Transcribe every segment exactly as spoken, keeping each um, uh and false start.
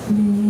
གངས་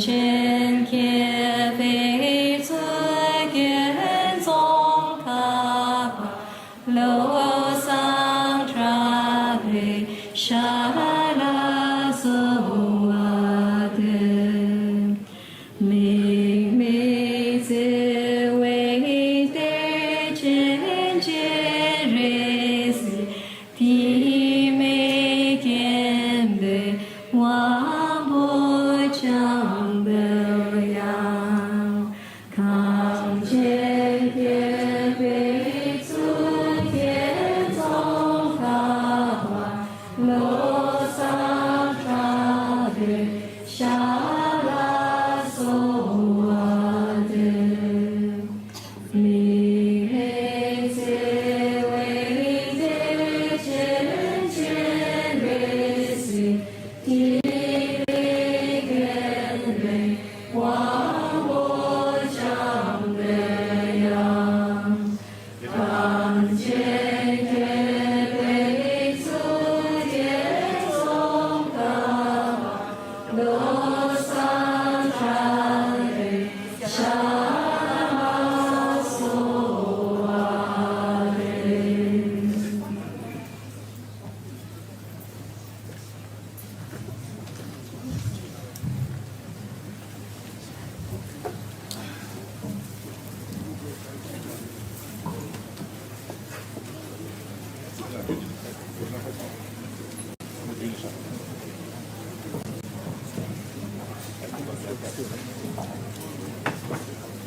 ཅན་མཁྱེན་པའི་གཙུག་རྒྱན་ བློ་བཟང་གྲགས་པའི་ཞབས་ལ་གསོལ་བ་འདེབས། དམིགས་མེད་བརྩེ་བའི་གཏེར་ཆེན་སྤྱན་རས་གཟིགས། དྲི་མེད་མཁྱེན་པའི་དབང་པོ་འཆང་བའི་དབྱངས། གངས་ཅན་བསྟན་པའི་གཙུག་རྒྱན་ཙོང་ཁ་པ་བློ་བཟང་གྲགས་པའི་ཞབས་ལ་གསོལ་བ་འདེབས། དམིགས་མེད་བརྩེ་བའི་གཏེར་ཆེན་སྤྱན་རས་གཟིགས། དྲི་མེད་མཁྱེན་པའི་དབང་པོ་འཆང་བའི་དབྱངས། གངས་ཅན་བསྟན་པའི་གཙུག་རྒྱན་ཙོང་ཁ་པ་བློ་བཟང་གྲགས་པའི་ཞབས་ལ་གསོལ་བ་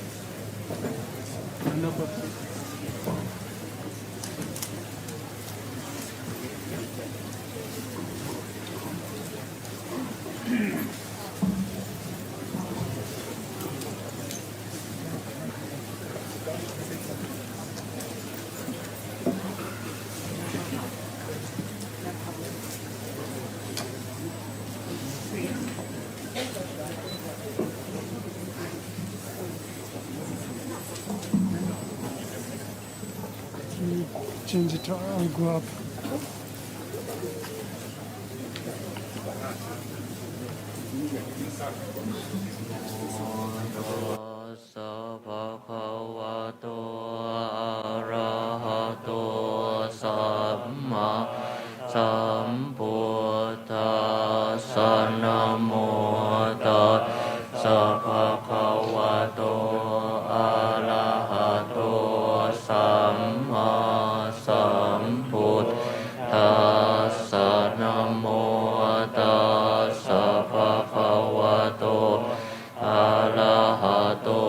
འདེབས། Change it, I'll go up. Tassa bhagavato arahato sammāsambuddhassa. Namo tassa bhagavato arahato sammāsambuddhassa. Namo tassa bhagavato arahato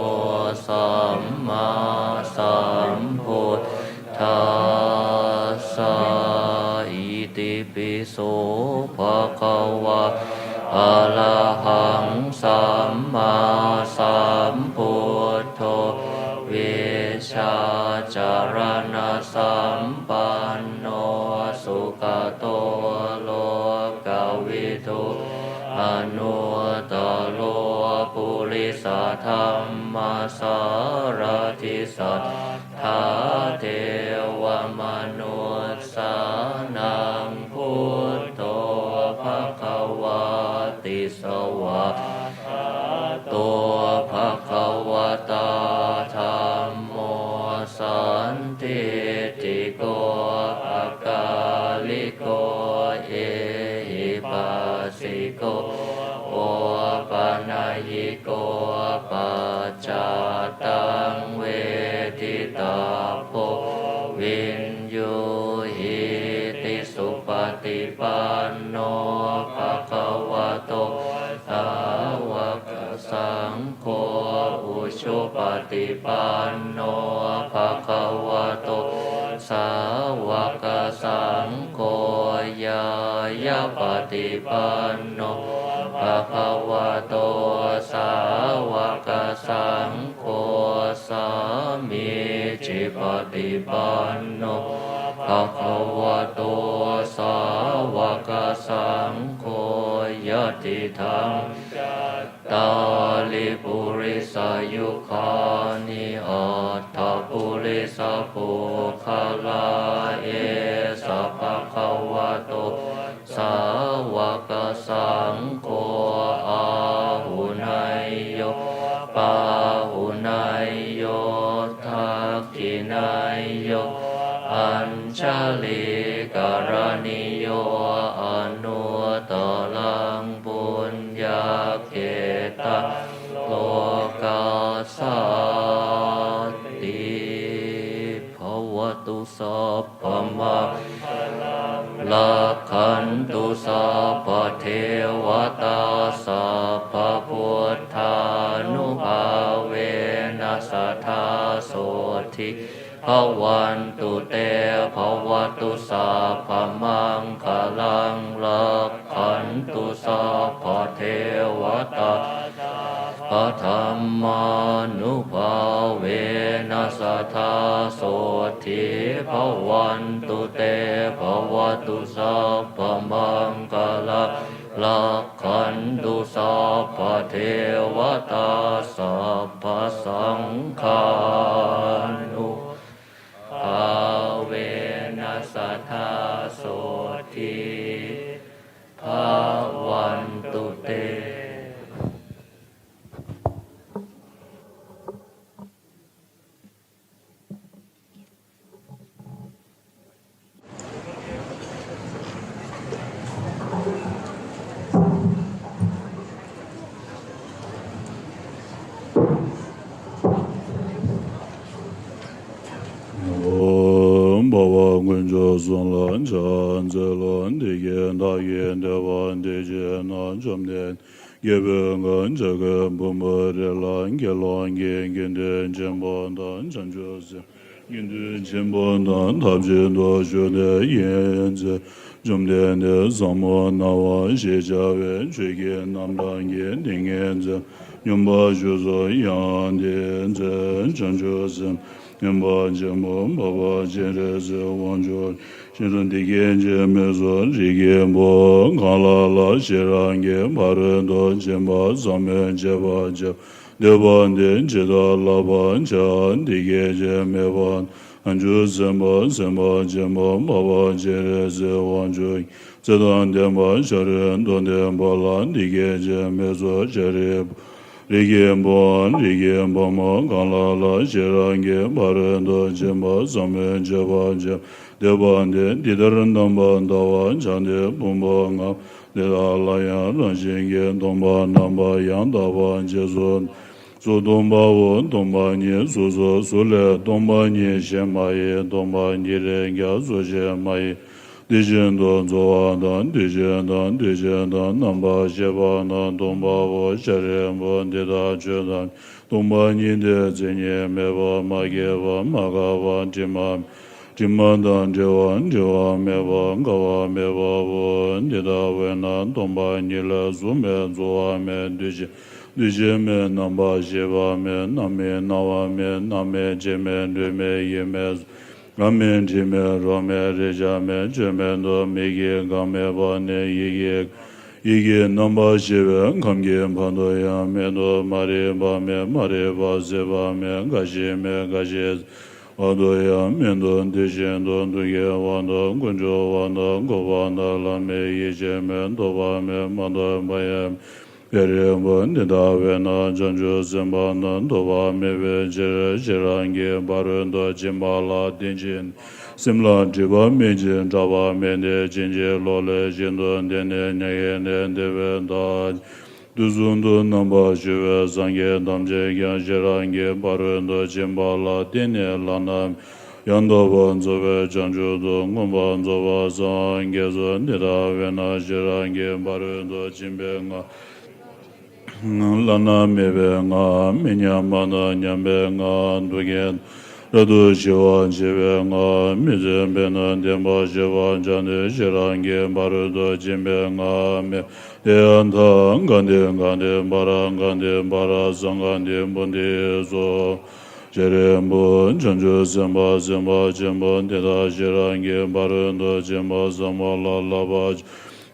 sammāsambuddhassa. Itipi so bhagavā arahaṃ sammāsambuddho vijjācaraṇasampanno sugato lokavidū anuttaro purisadammasārathi satthā devamanussānaṃ buddho bhagavāti. Svākkhāto bhagavatā dhammo sandiṭṭhiko akāliko ehipassiko opanayiko paccattaṃ veditabbo viññūhīti. Supaṭipanno bhagavato sāvakasaṅgho, ujupaṭipanno bhagavato sāvakasaṅgho, ñāyapaṭipanno bhagavato sāvakasaṅgho, sāmīcipaṭipanno bhagavato sāvakasaṅgho, yadidaṃ cattāri purisayugāni aṭṭha purisapuggalā, esa bhagavato sāvakasaṅgho, āhuneyyo pāhuneyyo dakkhiṇeyyo Añjalikaraṇīyo anuttaraṃ puññakkhettaṃ lokassāti. Bhavatu sabbamaṅgalaṃ, rakkhantu sabbadevatā, sabbabuddhānubhāvena sadā sotthī bhavantu te. Bhavatu sabbamaṅgalaṃ, rakkhantu sabbadevatā, sabbadhammānubhāvena sadā sotthī bhavantu te. Bhavatu sabbamaṅgalaṃ, rakkhantu sabbadevatā, sabbasaṅghānubhāvena sadā sotthī bhavantu te. ཨོཾ། འཕགས་པ་དཀོན་མཆོག་གསུམ་ལ་ཕྱག་འཚལ་ལོ། འདི་སྐད་བདག་གིས་ཐོས་པ་འདི་ཕྱིར་ན། བཅོམ་ལྡན་རྒྱལ་པོའི་ཁབ་བྱ་རྒོད་ཕུང་པོའི་རི་ལ་དགེ་སློང་གི་དགེ་འདུན་ཆེན་པོ་དང་། བྱང་ཆུབ་སེམས་དགེ་འདུན་ཆེན་པོ་དང་ཐབས་ཅིག་ཏུ་བཞུགས་ཏེ་ཡིན་ཟེར། བཅོམ་ལྡན་འདས་ཟབ་མོ་སྣང་བ་ཞེས་བྱ་བའི་ཆོས་ཀྱི་རྣམ་གྲངས་ཀྱི་ཏིང་ངེ་འཛིན་སྙོམས་པར་ཞུགས་སོ། ཡང་དེའི་ཚེ་བྱང་ཆུབ་སེམས་དཔའ་ཆེན་པོ་འཕགས་པ་སྤྱན་རས་གཟིགས་དབང་ཕྱུག་ཞིང་དུ་འདི་སྐད་ཅེས་སྨྲས་སོ། རིགས་ཀྱི་བུ། གང་ལ་ལ་ཞེ་རང་གི་ཕ་རོལ་ཏུ་ཕྱིན་པ་ཟབ་མོའི་སྤྱོད་པ་སྤྱད་འདོད་པ་འདི་ཇི་ལྟར་བསླབ་པར་བྱ། འདི་སྐད་ཅེས་སྨྲས་པ། བྱང་ཆུབ་སེམས་དཔའ་སེམས་དཔའ་ཆེན་པོ་འཕགས་པ་སྤྱན་རས་གཟིགས་དབང་ཕྱུག་ཚེ་དང་ལྡན་པ་ཤཱ་ར་དྭ་ཏིའི་བུ་ལ་འདི་སྐད་ཅེས་སྨྲས་སོ། ཤཱ་རིའི་བུ། རིགས་ཀྱི་བུའམ་རིགས་ཀྱི་བུ་མོ་གང་ལ་ལ་ཞེ་རང་གི་ཕ་རོལ་ཏུ་ཕྱིན་པ་ཟབ་མོའི་སྤྱོད་པ་སྤྱད་འདོད་པ་འདི་འདི་ལྟར་རྣམ་པར་བལྟ་བར་བྱ་སྟེ། ཕུང་པོ་ལྔ་འདི་དག་ལ་ཡང་རང་བཞིན་གྱིས་སྟོང་པར་རྣམ་པར་ཡང་དག་པར་རྗེས་སུ་སུ་སྟོང་པའོ། སྟོང་པ་ཉིད་གཟུགས་སོ། གཟུགས་ལས་སྟོང་པ་ཉིད་གཞན་མ་ཡིན། སྟོང་པ་ཉིད་ལས་ཀྱང་གཟུགས་གཞན་མ་ཡིན། དེ་བཞིན་དུ་རྫོགས་པ་དང་དུས་གཅིག་དང་དུས་གཅིག་དང་རྣམ་པར་ཤེས་པ་རྣམས་སྟོང་པའོ། ཤཱ་རིའི་བུ། འདི་ལྟར་ཆོས་ཐམས་ཅད་སྟོང་པ་ཉིད་དེ། མཚན་ཉིད་མེད་པ། མ་སྐྱེས་པ། མ་འགགས་པ། དྲི་མ་དྲི་མ་དང་བྲལ་བ། བྲི་བ་མེད་པ། འགག་པ་མེད་པའོ། འདི་ལྟ་བས་ན་སྟོང་པ་ཉིད་ལ་གཟུགས་མེད། རྫོགས་པ་མེད། དུས་གཅིག་དུས་གཅིག་མེད། རྣམ་པར་ཤེས་པ་མེད། རྣམ་སྨིན་སྣང་བ་མེད། རྣམ་སྨིན་དྲི་མེད་དྲོད་མེད་ཡིད་མེད། ལམ་མེད་འཁྲིས་མེད་རོ་མེད་རེག་བྱ་མེད། ཆོས་མེད་དོ་མེད་ཀྱི་གང་མེད་པ་ནི་ཡིད་ཀྱི་ཡིད་ཀྱི་རྣམ་པར་ཤེས་པའི་ཁམས་ཀྱི་བར་དུ་ཡང་མེད་དོ། མ་རིག་པ་མེད། མ་རིག་པ་ཟད་པ་མེད། རྒ་ཤི་མེད། རྒ་ཤི་བར་དུ་ཡང་མེད་དོ། དེ་བཞིན་དུ་སྡུག་བསྔལ་བར་དུ། ཀུན་འབྱུང་བར་དུ། འགོག་པ་དང་ལམ་མེད་ཡེ་ཤེས་མེད། རྟོག་པ་མེད། མ་རྟོགས་པ་ཡང་མེད། ཤཱ་རིའི་བུ། འདི་ལྟ་བས་ན་བྱང་ཆུབ་སེམས་དཔའ་རྣམས་ཐོབ་པ་མེད་པའི་ཕྱིར། ཞེ་སྡང་གི་ཕ་རོལ་ཏུ་ཕྱིན་པ་ལ་བརྟེན་ཅིང་། སེམས་ལ་སྒྲིབ་པ་མེད་ཅིང་སྐྲག་པ་མེད་དེ། ཕྱིན་ཅི་ལོག་ལས་ཤིན་ཏུ་འདས་ནས་མྱ་ངན་ལས་འདས་པའི་མཐར། དུས་གསུམ་དུ་རྣམ་པར་བཞུགས་པའི་སངས་རྒྱས་ཐམས་ཅད་ཀྱང་ཞེ་སྡང་གི་ཕ་རོལ་ཏུ་ཕྱིན་པ་ལ་བརྟེན་ནས་བླ་ན་ཡང་དག་པར་རྫོགས་པའི་བྱང་ཆུབ་ཏུ་མངོན་པར་རྫོགས་པར་སངས་རྒྱས་སོ། འདི་ལྟ་བས་ན་ཞེ་སྡང་གི་ཕ་རོལ་ཏུ་ཕྱིན་པའི་སྔགས། བླ་ན་མེད་པའི་སྔགས། མི་མཉམ་པ་དང་མཉམ་པའི་སྔགས། སྡུག་བསྔལ་རབ་ཏུ་ཞི་བར་བྱེད་པའི་སྔགས། མི་བརྫུན་པས་ན་བདེན་པར་ཤེས་པར་བྱ་སྟེ། ཞེ་སྡང་གི་ཕ་རོལ་ཏུ་ཕྱིན་པའི་སྔགས། མེ་ཏྱ་ཐཱ་ག་ཏེ་ག་ཏེ་པཱ་ར་ག་ཏེ་པཱ་ར་སཾ་ག་ཏེ་བོ་དྷི་སྭཱ་ཧཱ། ཤཱ་རིའི་བུ། བྱང་ཆུབ་སེམས་དཔའ་སེམས་དཔའ་ཆེན་པོ་འདི་དག་ཞེ་སྡང་གི་ཕ་རོལ་ཏུ་ཕྱིན་པ་ཟབ་མོ་ལ་བསླབ་པར་བྱ།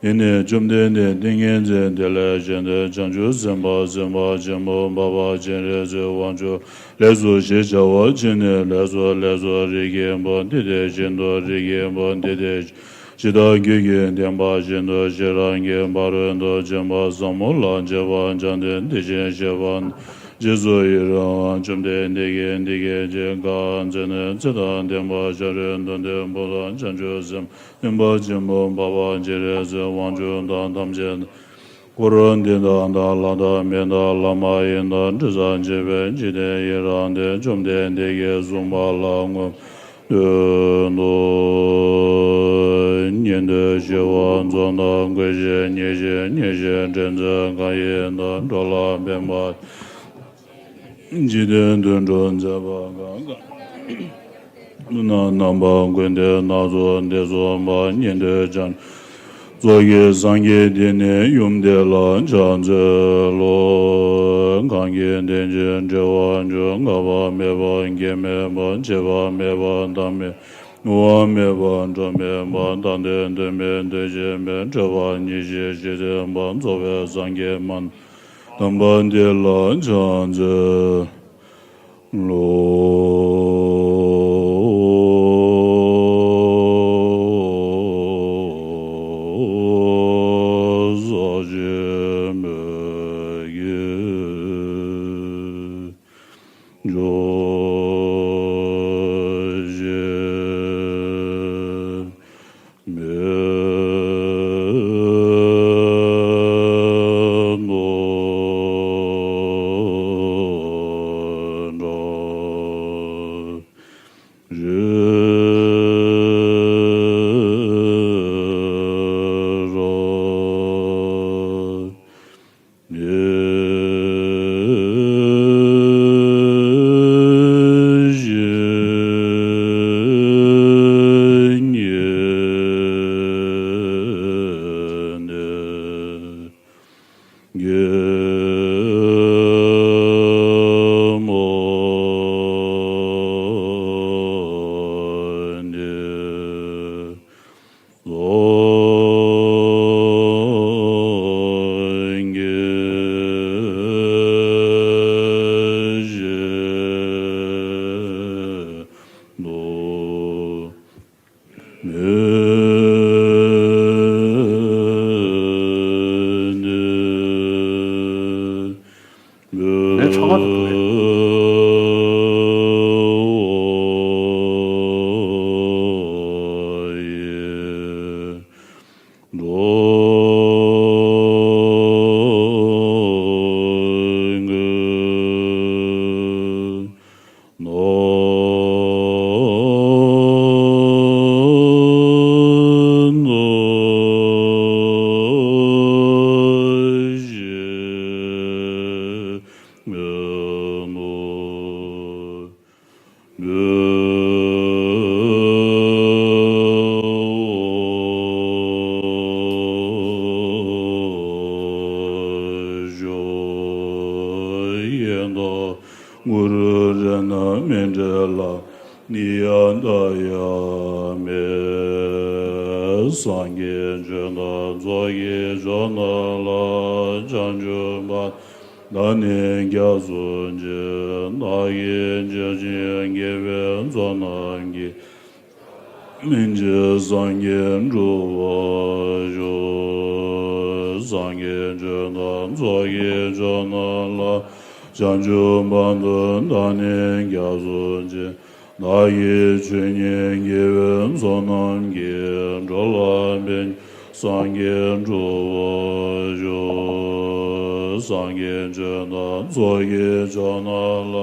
ཡིད་ནི་བཅོམ་ལྡན་འདས་ཏིང་ངེ་འཛིན་དེ་ལས་བཞེངས་ཏེ། བྱང་ཆུབ་སེམས་དཔའ་སེམས་དཔའ་ཆེན་པོ་འཕགས་པ་སྤྱན་རས་གཟིགས་དབང་ཕྱུག་ལེགས་སོ་ཞེས་བྱ་བ་བྱིན་ནས། ལེགས་སོ་ལེགས་སོ། རིགས་ཀྱི་བུ་འདི་དེ་བཞིན་དུ། རིགས་ཀྱི་བུ་འདི་དེ་བཞིན་དུ། ཇི་ལྟར་ཁྱོད་ཀྱིས་བསྟན་པ་བཞིན་དུ། ཞེ་སྡང་གི་ཕ་རོལ་ཏུ་ཕྱིན་པ་ཟབ་མོ་ལ་སྤྱད་པར་བྱ་སྟེ། དེ་བཞིན་གཤེགས་པ་ན་ རྗེས་སུ་ཡི་རང་བ་བཅོམ་ལྡན་འདས་ཀྱིས་འདི་སྐད་ཅེས་བཀའ་སྩལ་ནས། ཚེ་དང་ལྡན་པ་ཤཱ་ར་དྭ་ཏིའི་བུ་དང་། བྱང་ཆུབ་སེམས་སེམས་དཔའ་ཆེན་པོ་འཕགས་པ་སྤྱན་རས་གཟིགས་དབང་ཕྱུག་དང་ཐམས་ཅད་འཁོར་འདི་དག་དང་། ལྷ་དང་མི་དང་ལྷ་མ་ཡིན་དང་། དྲི་ཟར་བཅས་པའི་འཇིག་རྟེན་ཡི་རངས་ཏེ། བཅོམ་ལྡན་འདས་ཀྱིས་གསུངས་པ་ལ་མངོན་དུ་ཉན་ཐོས་ཞི་བ་འཚོ་དང་། ཀུན་ཤེས་མཉེས་གཤིན་མཉེས་གཤིན་དྲན་མཛད་གང་ཡིན་དང་། འགྲོ་ལ་ཕན་པ་འཇིག་རྟེན་དོན་གྲུབ་མཛད་པ་གང་གང་། རྣམ་པ་ཀུན་ཏུ་སྣ་ཚོགས་འདི་གསུངས་པ། ཉན་ཐོས་བྱང་ཆུབ་ཚོགས་ཀྱི་སངས་རྒྱས་འདི་ནི་ཡུམ་འདི་ལ་ཕྱག་འཚལ་ལོ། གང་གིས་དེ་བཞིན་དྲི་བ་བཅུ། འགག་པ་མེད་པ་སྐྱེ་མེད་པ། སྐྱེ་བ་མེད་པ་བདག་མེད་པ། མྱུར་བ་མེད་པ་འགྲོ་མེད་པ། བདག་ལྟ་འདོད་མེད་འདོད་ཆེན་མེད། ཁྲོ་བ་ཉེར་ཞི་ཞི་བདེ་བ། རྫོགས་པའི་སངས་རྒྱས་མ་དམ་པ་འདི་ལ་ཕྱག་འཚལ་ལོ། ཟག་བཅས་མེད་ཀྱི་སྐྱོབ་བྱེད། མེད་ནོ། རང་རེ་ར། ནས་ཞིག་ཉིད་ནས་གེ་མོ་ནས། རྫོགས་བྱེད་ཞིང་དུ་མེད་ནས། ངས་ཚང་མ་ལ་འགྲོ་ཡི། གུ་རུ་རཏྣ་མི་འབྲལ་ལ་ནི་ཡ་ད་ཡ་མེ། སངས་རྒྱས་ཆོས་དང་ཚོགས་ཀྱི་མཆོག་རྣམས་ལ། བྱང་ཆུབ་བར་བདག་ནི་སྐྱབས་སུ་མཆི། བདག་གིས་ཆོས་བྱས་དགེ་བའི་ཚོགས་རྣམས་ཀྱིས། སྨིན་བྱེད་སངས་རྒྱས་འགྲུབ་པར་ཤོག། སངས་རྒྱས་ཆོས་དང་ཚོགས་ཀྱི་མཆོག་རྣམས་ལ། བྱང་ཆུབ་བར་དུ་བདག་ནི་སྐྱབས་སུ་མཆི། བདག་གིས་ཆོས་ཉིད་དགེ་བའི་ཚོགས་རྣམས་ཀྱིས། འགྲོ་ལ་ཕན་སངས་རྒྱས་འགྲུབ་པར་ཤོག། སངས་རྒྱས་ཆོས་དང་ཚོགས་ཀྱི་མཆོག་རྣམས་ལ།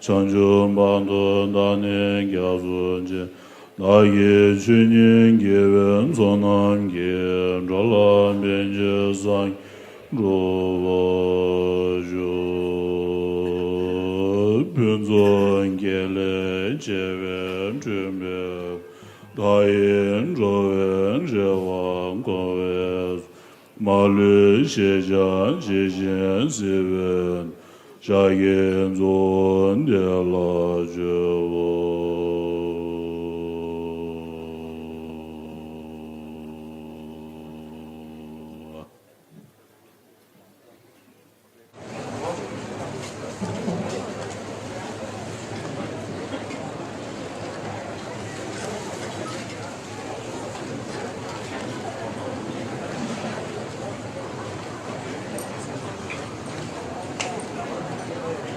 བྱང་ཆུབ་བར་དུ་བདག་ནི་སྐྱབས་སུ་མཆི། བདག་གིས་ཆོས་ཉིད་དགེ་བའི་ཚོགས་རྣམས་ཀྱིས། འགྲོ་ལ་ཕན་ཕྱིར་སངས་རྒྱས་འགྲུབ་པར་ཤོག། ཕུན་ཚོགས་དགེ་ལེགས་བྱེ་བས་ཁྲོན་པའི། མཐའ་ཡས་འགྲོ་བའི་རེ་བ་འགོག་པའི། མ་ལུས་ཤེས་བྱ་ཇི་བཞིན་གཟིགས་པའི། ཤཱཀྱའི་གཙོ་བོ་འདི་ལ་མཆོད་པ།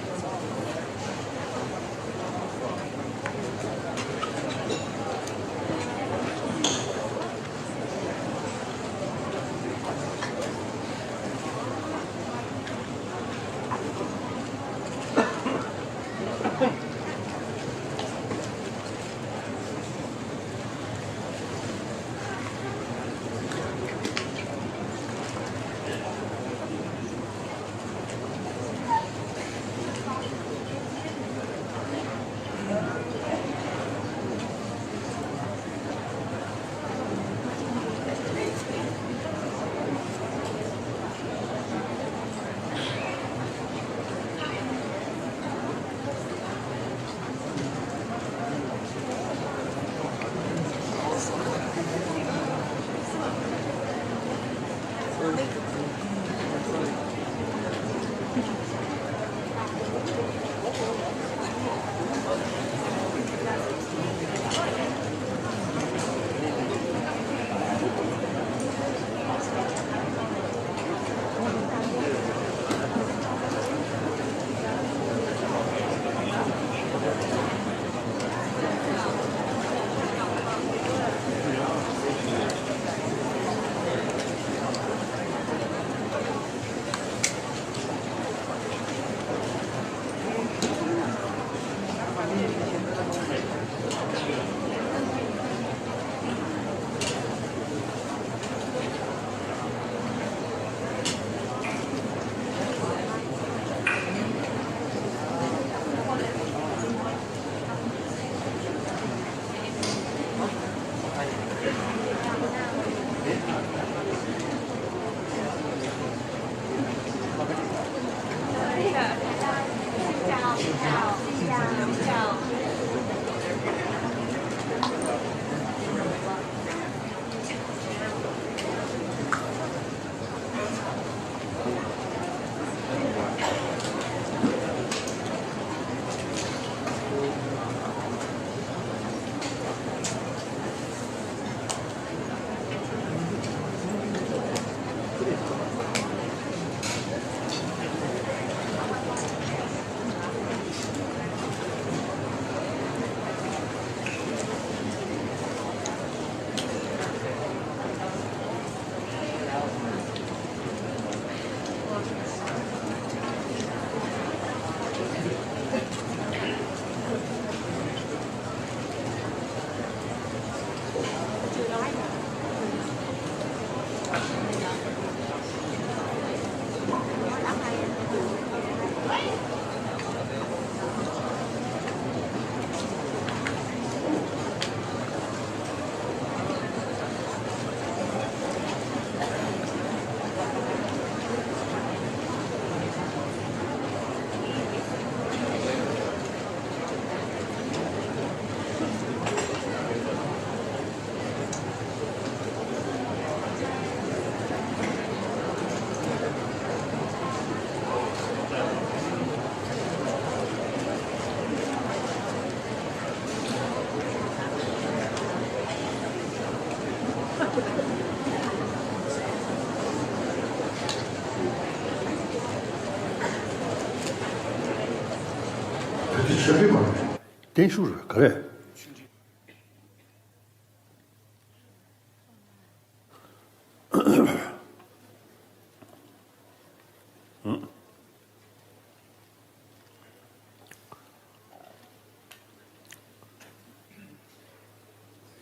བརྟན་བཞུགས་རེད། ག་རེ།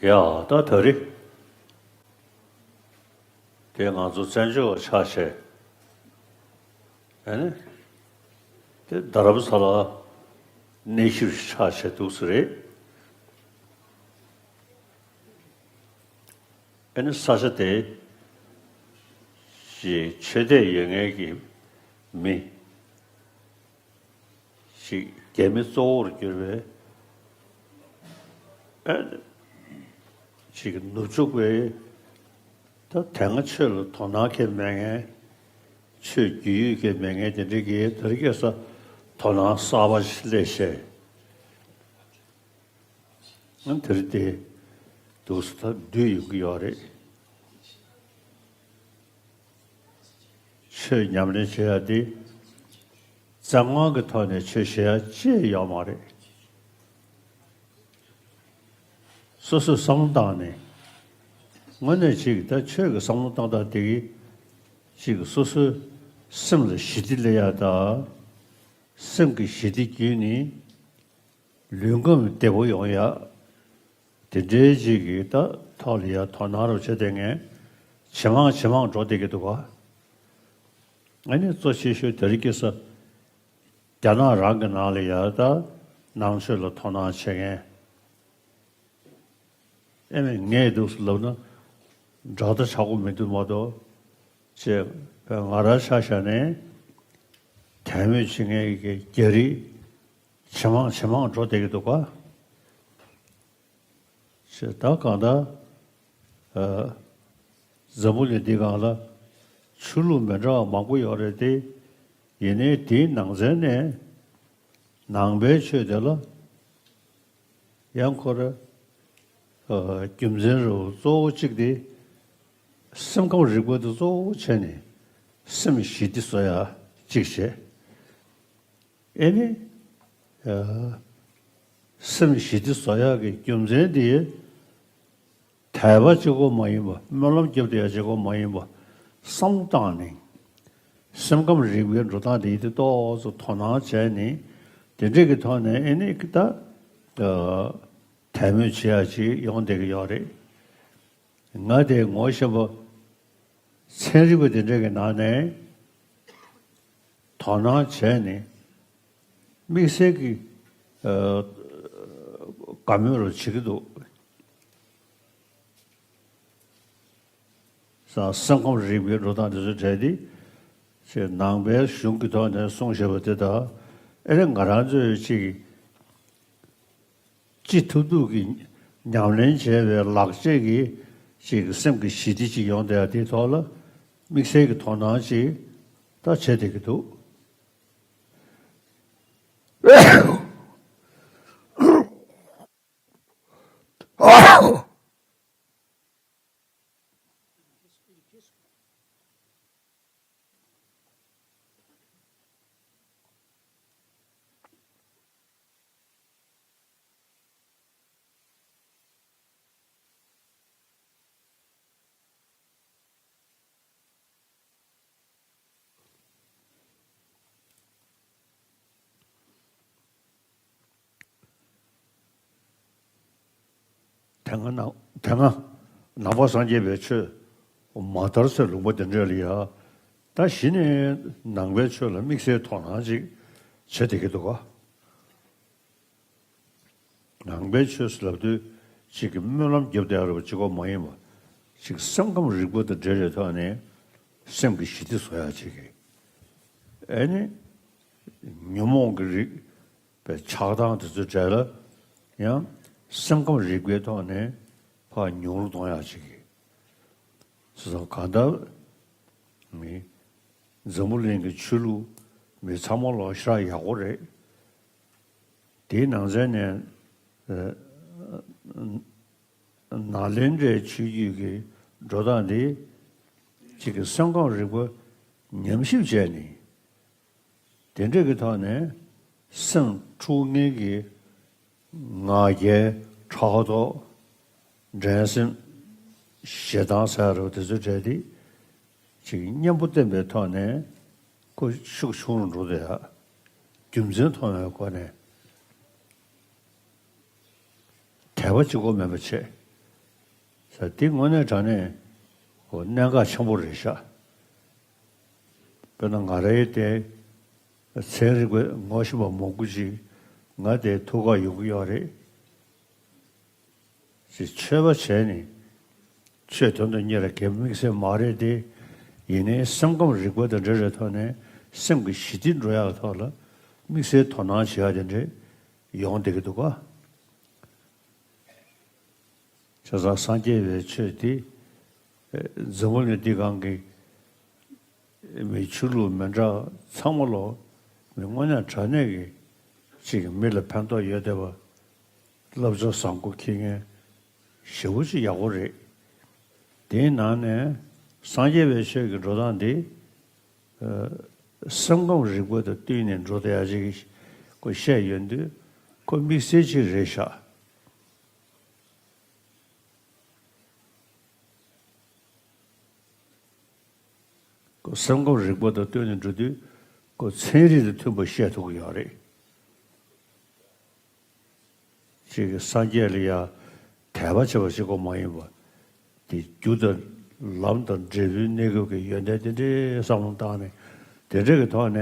ཡ། ད་ད་རེས་དེ་ང་ཚོ་བཙན་བྱོལ་བ་ཆགས་བྱས། ཨ་ནི། དེ་རྡ་རམ་ས་ལ་གནས་ཤུལ་ཆགས་བྱས་འདུག་སེ་རེད། ཨ་ནི་ས་ཆ་དེ་ཅིག་ཆོས་དད་ཡོད་མཁན་གྱི་མི་ཅིག་རྒྱ་མི་གཙོ་བོར་གྱུར་པའི་ཨ་ཅིག་ནུབ་ཕྱོགས་པའི་ད་དེ་སྔ་ཆོས་ལ་དོ་སྣང་གང་ཡང་མེད་མཁན། ཆོས་བརྒྱུད་ཡིག་གང་ཡང་མེད་མཁན་དེ་འདྲ་གིས་དེ་རིང་ཁ་སང་དོ་སྣང་གསར་པ་ཞིག་སླེབས་བྱས། ཨ། དེ་རིང་དེ་འདུག་སེ་ད་འདུས་ཡོང་གི་ཡོད་རེད། ཆོས་ཉམས་ལེན་བྱེད་ཡ་དེ་བཙན་དབང་གི་ཐོག་ནས་ཆོས་བྱེད་ཡ་ཅི་ཡང་ཡོད་མ་རེད། སོ་སོས་བསམ་བློ་བཏང་ནས། དངོས་གནས་ཅིག་ད་ཆོས་ཀྱི་བསམ་བློ་བཏང་སྟངས་དེ་གིས་ཅིག་སོ་སོའི་སེམས་ལ་ཞི་བདེ་སླེབས་ཡ་དང་། སེམས་ཀྱི་ཞི་བདེ་བརྒྱུད་ནས་ལུས་ཁམས་བདེ་པོ་ཡོང་ཡ། དེ་འདྲའི་ཅིག་གི་ད་ཐོག་ལ་ཡ་དོ་སྣང་རུ་བྱེད་བསྡད་མཁན་ཇེ་མང་ཇེ་མང་འགྲོ་བསྡད་ཀྱི་འདུག་ག། ཨ་ནི་གཙོ་ཆེ་ཤོས་དེ་རིང་ཁ་སང་རྒྱ་ནག་རང་གི་ནང་ལ་ཡ་ད་ནང་ཆོས་ལ་དོ་སྣང་བྱེད་མཁན། ཨེ་མས་ངས་འདུག་སེ་ལབ་ན་འདྲ་ད་ཆགས་པོ་མི་འདུག་མ་གཏོགས། ཅེས་ང་རང་ཆ་བཞག་ནས་དད་མོས་བྱེད་མཁན་གྱི་རྒྱ་རིགས་ཇེ་མང་ཇེ་མང་འགྲོ་བསྡད་ཀྱི་འདུག་ག། ཞེས་ད་གང་ལྟར། ཨ། འཛམ་བུ་གླིང་འདི་སྒང་ལ་ཆོས་ལུགས་མི་འདྲ་བ་མང་པོ་ཡོད་རེད་དེ། ཡིན་ནའི་དེའི་ནང་ཚན་ནས་ནང་པའི་ཆོས་དེ་ལ་ཡང་ཁོ་ར། ཨ། རྒྱུ་མཚན་རུ་གཙོ་བོ་གཅིག་དེ་སེམས་ཁམས་རིག་པ་དེ་གཙོ་བོ་བྱས་ནས་སེམས་ཞི་བདེ་བཟོ་ཡ་གཅིག་བྱས། ཨེ་ནི། ཨ། སེམས་ཞི་བདེ་བཟོ་ཡག་གི་རྒྱུ་མཚན་དེ། དད་པ་གཅིག་པོ་མ་ཡིན་པ། སྨོན་ལམ་རྒྱབ་བསྡད་ཡག་གཅིག་པོ་མ་ཡིན་པ། བསམ་བློ་བཏང་ནས། སེམས་ཁམས་རིག་པའི་འགྲོ་སྟངས་དེ་ཡིན་དུས་ཏོག་ཙམ་དོ་སྣང་བྱས་ནས། དེ་འདྲས་ཀྱི་ཐོག་ནས་ཨེ་ནི་ད། ཨ། དད་མོས་བྱེད་ཡག་ཅིག་ཡོང་བསྡད་ཀྱི་ཡོད་རེད། ང་དེ་ངོ་ཤེས་པ་ཚན་རིག་པ་དེ་འདྲ་གི་ནང་ནས་དོ་སྣང་བྱས་ནས་དམིགས་བསལ་གྱི་ཨ། དགའ་མོས་རུ་བྱེད་ཀྱི་འདུག། ས་སེམས་ཁམས་རིག་པའི་འགྲོ་སྟངས་དེ་ཚོའི་གྲས་དེ་ཅེས་ནང་པའི་གཞུང་གི་ཐོག་ནས་གསུངས་བཞག་པ་དེ་དང་། ཨེ་རེད། ང་རང་ཚོའི་ཅིག་ཅི་ཐུབ་ཐུབ་ཀྱིས་ཉམས་ལེན་བྱས་པའི་ལག་རྗེས་ཀྱིས་ཅིག་སེམས་ཀྱི་ཞི་བདེ་ཅིག་ཡོང་བསྡད་ཡ་དེའི་ཐོག་ལ་དམིགས་བསལ་གྱི་དོ་སྣང་ཅིག་ད་བྱེད་བསྡད་ཀྱི་འདུག། དེ་སྔ་ནང་དེ་སྔ་ནང་པ་སངས་རྒྱས་པའི་ཆོས་མ་དར་སའི་ལུང་པ་དེ་འདྲ་ལ་ཡ། ད་གཞི་ནས་ནང་པའི་ཆོས་ལ་དམིགས་བསལ་དོ་སྣང་ཅིག་བྱེད་བསྡད་ཀྱི་འདུག་ག། ནང་པའི་ཆོས་ལབ་དུས་གཅིག་གི་སྨོན་ལམ་རྒྱབ་བསྡད་ཡ་རེད་པ་གཅིག་པོ་མ་ཡིན་པ། གཅིག་སེམས་ཁམས་རིག་པ་དང་འབྲེལ་བའི་ཐོག་ནས་སེམས་ཀྱི་ཞི་བདེ་བཟོ་ཡ་གཅིག་གི། ཨེ་ནི། ཉོན་མོངས་ཀྱི་རིགས་པའི་ཆགས་སྡང་དེ་ཚོའི་གྲས་ལ་ཡང་སེམས་ཁམས་རིག་པའི་ཐོག་ནས་ཕར་ཉུང་རུ་གཏོང་ཡ་གཅིག་གི། སོ་སོ་གང་ལྟར་མི་འཛམ་བུ་གླིང་གི་ཆོས་ལུགས་མི་ཚང་མ་ལོ་ཤ་ཡག་པོ་རེད། དེའི་ནང་ཚན་ནས་ཨ་ནཱ་ལེནྡྲའི་ཆོས་བརྒྱུད་ཀྱི་ འགྲོ་སྟངས་འདི་གཅིག་གི་སེམས་ཁམས་རིག་པ་ཉམས་ཞིབ་བྱས་ནས། དེ་འདྲ་གི་ཐོག་ནས་སེམས་འཁྲུག་ངེས་ཀྱི་ང་རྒྱལ་ཕྲག་དོག་འགྲན་སེམས་ཞེ་སྡང་ཟེར་རོ་དེ་ཚོ་བྲལ་ཏེ་ཅིག་གཉེན་པོ་བསྟེན་པའི་ཐོག་ནས་ཁོ་ཤུགས་ཆུང་རུ་འགྲོ་དེ་ཡ་རྒྱུ་མཚན་མཐོང་བའི་སྒོ་ནས། དད་པ་གཅིག་པོ་མེད་པ་བྱས། ས་འདི་དངོས་གནས་དྲང་གནས་ཧོ་གནད་འགག་ཆེན་པོ་རེད་ཤག་དཔེར་ན་ང་རའི་དེ་ཚན་རིག་པའི་ངོ་ཤེས་པ་མང་པོ་ཅིག་ང་དེ་ཐུག་ག་ཡོང་གི་ཡོད་རེད། ཅིག་ཆོས་པ་བྱས་ནས་ཆོས་དོན་དུ་གཉེར་གྱི་དམིགས་བསལ་མ་རེད་དེ། ཡིན་ནའི་སེམས་ཁམས་རིག་པ་དང་འབྲེལ་བའི་ཐོག་ནས་སེམས་ཀྱི་ཞི་བདེ་འགྲོ་ཡག་ཐོག་ལ་དམིགས་བསལ་དོ་སྣང་བྱེད་ཡག་དེ་འདྲས་ཡོང་བསྡད་ཀྱི་འདུག་ག་བྱས་ཙང་སངས་རྒྱས་པའི་ཆོས་འདི་འཛམ་བུ་གླིང་འདི་སྒང་གི་མི་ཆོས་ལུགས་མི་འདྲ་ཚང་མ་ལོ་མི་དངོས་གནས་དྲང་གནས་ཀྱི་ཅིག་མི་ལ་ཕན་ཐོགས་ཡོད་བསྡད་པ། བསླབ་བྱ་བཟང་པོ་འཁྱེར་མཁན་ཞེ་པོ་ཅིག་ཡག་པོ་རེད། དེའི་ནང་ནས་སངས་རྒྱས་པའི་ཆོས་ཀྱི་འགྲོ་སྟངས་འདི་སེམས་ཁམས་རིག་པ་དང་བསྟུན་ནས་འགྲོ་བསྡད་ཡ་ཅིག་ཁོ་བཤད་ཡོང་དུས་ཁོ་དམིགས་བསལ་ཅིག་རེད་ཤག་ཁོ་སེམས་ཁམས་རིག་པ་དང་བསྟུན་ནས་འགྲོ་དུས་ཁོ་ཚན་རིག་དང་མཐུན་པ་བཤད་ཐུབ་ཀྱི་ཡོད་རེད། ཅིག་གིས་སངས་རྒྱས་ལ་ཡང་དད་པ་བྱེད་པ་ཞིག་གོ་མ་ཡིན་པ། དེ་རྒྱུ་དང་ལམ་དང་འབྲས་བུའི་གནས་སྐབས་ཀྱི་ཡོན་ཏན་དེ་འདྲའི་བསམ་བློ་བཏང་ནས་དེ་འདྲ་གི་ཐོག་ནས་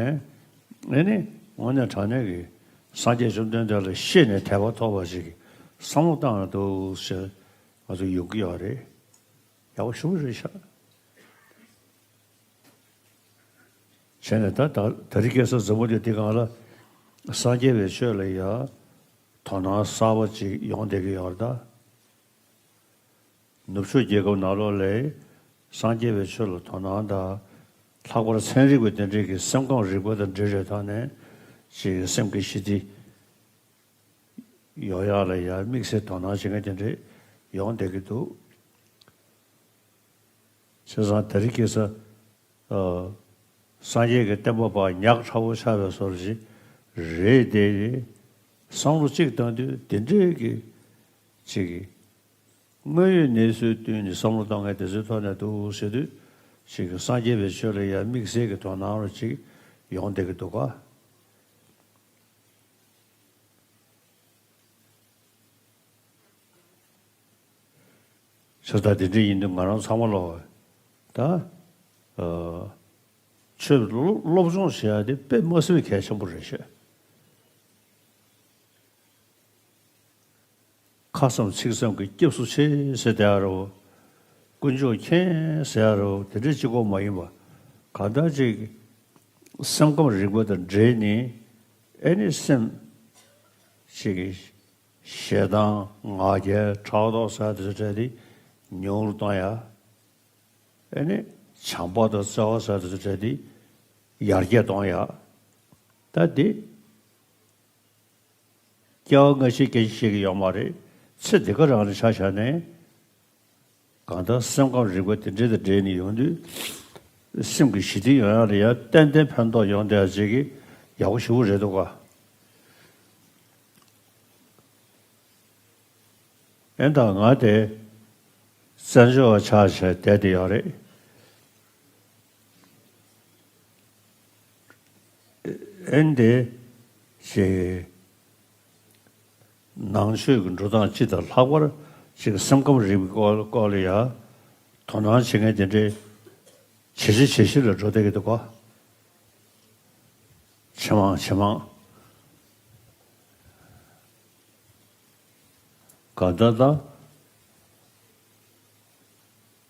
ཨེ་ནི་དངོས་གནས་དྲང་གནས་ཀྱི་སངས་རྒྱས་བཅོམ་ལྡན་འདས་ལ་ཤེས་ནས་དད་པ་ཐོབ་པ་ཞིག་གི་བསམ་བློ་བཏང་ན་འདུག་ཟེར་ང་ཚོ་ཡོང་གི་ཡོད་རེད། ཡག་པོ་ཞེ་པོ་རེད་ཤག་བྱས་ནས་ད་ད་ད་རིང་ཁ་སང་འཛམ་བུ་གླིང་འདི་སྒང་ལ་སངས་རྒྱས་པའི་ཆོས་ལ་ཡང་དོ་སྣང་གསར་པ་ཅིག་ཡོང་བསྡད་ཀྱི་ཡོད་རེད་ད། ནུབ་ཕྱོགས་རྒྱལ་ཁབ་ནང་ལོགས་ལ་སངས་རྒྱས་པའི་ཆོས་ལ་དོ་སྣང་དང་། ལྷག་པར་ཚན་རིག་པའི་དེ་འདྲའི་གི་སེམས་ཁམས་རིག་པ་དང་འབྲེལ་བའི་ཐོག་ནས་ཅིག་སེམས་ཀྱི་ཞི་བདེ་ཡོང་ཡག་ལ་ཡང་དམིགས་བསལ་དོ་སྣང་བྱེད་མཁན་དེ་འདྲ་ཡོང་བསྡད་ཀྱི་འདུག་བྱས་ཙང་དེ་རིང་ཁ་སང་ཨ་སངས་རྒྱས་ཀྱི་བསྟན་པ་པ་ཉག་ཕྲ་བོ་ཆགས་པའི་བཟོ་འདྲ་ཞིག་རེད་དེ། བསམ་བློ་གཅིག་བཏང་དུས་དེ་འདྲའི་གི་ཅིག་གི་དངོས་ཡོད་གནས་ཚུལ་བསྟུན་ནས་བསམ་བློ་གཏོང་མཁན་དེ་ཚོའི་ཐོག་ནས་འདུག་ཟེར་དུས་ཅིག་གི་སངས་རྒྱས་པའི་ཆོས་ལ་ཡང་དམིགས་བསལ་གྱི་དོ་སྣང་རོ་ཅིག་ཡོང་བསྡད་ཀྱི་འདུག་ག་བྱས་ཙང་དེ་འདྲ་ཡིན་དུས་ང་རང་ཚང་མ་ལོ་ད་ཨ་ཆོས་སློབ་སློབ་སྦྱོང་བྱེད་ཡ་དེ་དཔེ་མ་སྲིད་པའི་གལ་ཆེན་པོ་རེད་ཤག་ཁ་བསམ་ཚིག་བསམ་གྱི་སྐྱབས་སུ་མཆི་ཟེར་བསྡད་ཡ་རོ། དཀོན་མཆོག་མཁྱེན་ཟེར་ཡ་རོ་དེ་འདྲ་གཅིག་པོ་མ་ཡིན་པ། གང་ལྟར་ཅིག་སེམས་ཁམས་རིག་པ་དང་འབྲེལ་ནས་ཨེ་ནི་སེམས་ཅིག་གི་ཞེ་སྡང་ང་རྒྱལ་ཕྲག་དོག་ཟེར་དེ་ཚོ་བྲལ་ཏེ་ཉུང་རུ་གཏོང་ཡ། ཨེ་ནི་བྱམས་པ་དང་བརྩེ་བ་ཟེར་དེ་ཚོ་བྲལ་ཏེ་ཡར་རྒྱས་གཏོང་ཡ། ད་འདི་སྐྱེ་བ་སྔ་ཕྱི་སྐད་ཆ་བཤད་ཀྱི་ཡོད་མ་རེད། ཚེ་འདི་ག་རང་ལ་ཆ་བཞག་ནས་གང་ལྟར་སེམས་ཁམས་རིག་པ་དེ་འདྲ་དང་འབྲེལ་ནས་ཡོང་དུས་སེམས་ཀྱི་ཞི་བདེ་ཡོང་ཡ་ལ་ཡ་ཏན་ཏན་ཕན་ཐོགས་ཡོང་བསྡད་ཡ་ཅིག་གི་ཡག་པོ་ཞེ་པོ་རེད་འདུག་ག་ཨེ་ད་ང་དེ་བཙན་བྱོལ་བ་ཆགས་བྱས་བསྡད་དེ་ཡོད་རེད། ཨེ་འདི་ཞེས་ནང་ཆོས་ཀྱི་འགྲོ་སྟངས་སྤྱི་དང་ལྷག་པར་ཅིག་སེམས་ཁམས་རིག་པའི་སྐོར་སྐོར་ལ་ཡ་དོ་སྣང་བྱེད་མཁན་དེ་འདྲའི་ཇེ་ཆེ་ཇེ་ཆེ་ལ་འགྲོ་བསྡད་ཀྱི་འདུག་ག་ཇེ་མང་ཇེ་མང་། གང་ལྟར་ད་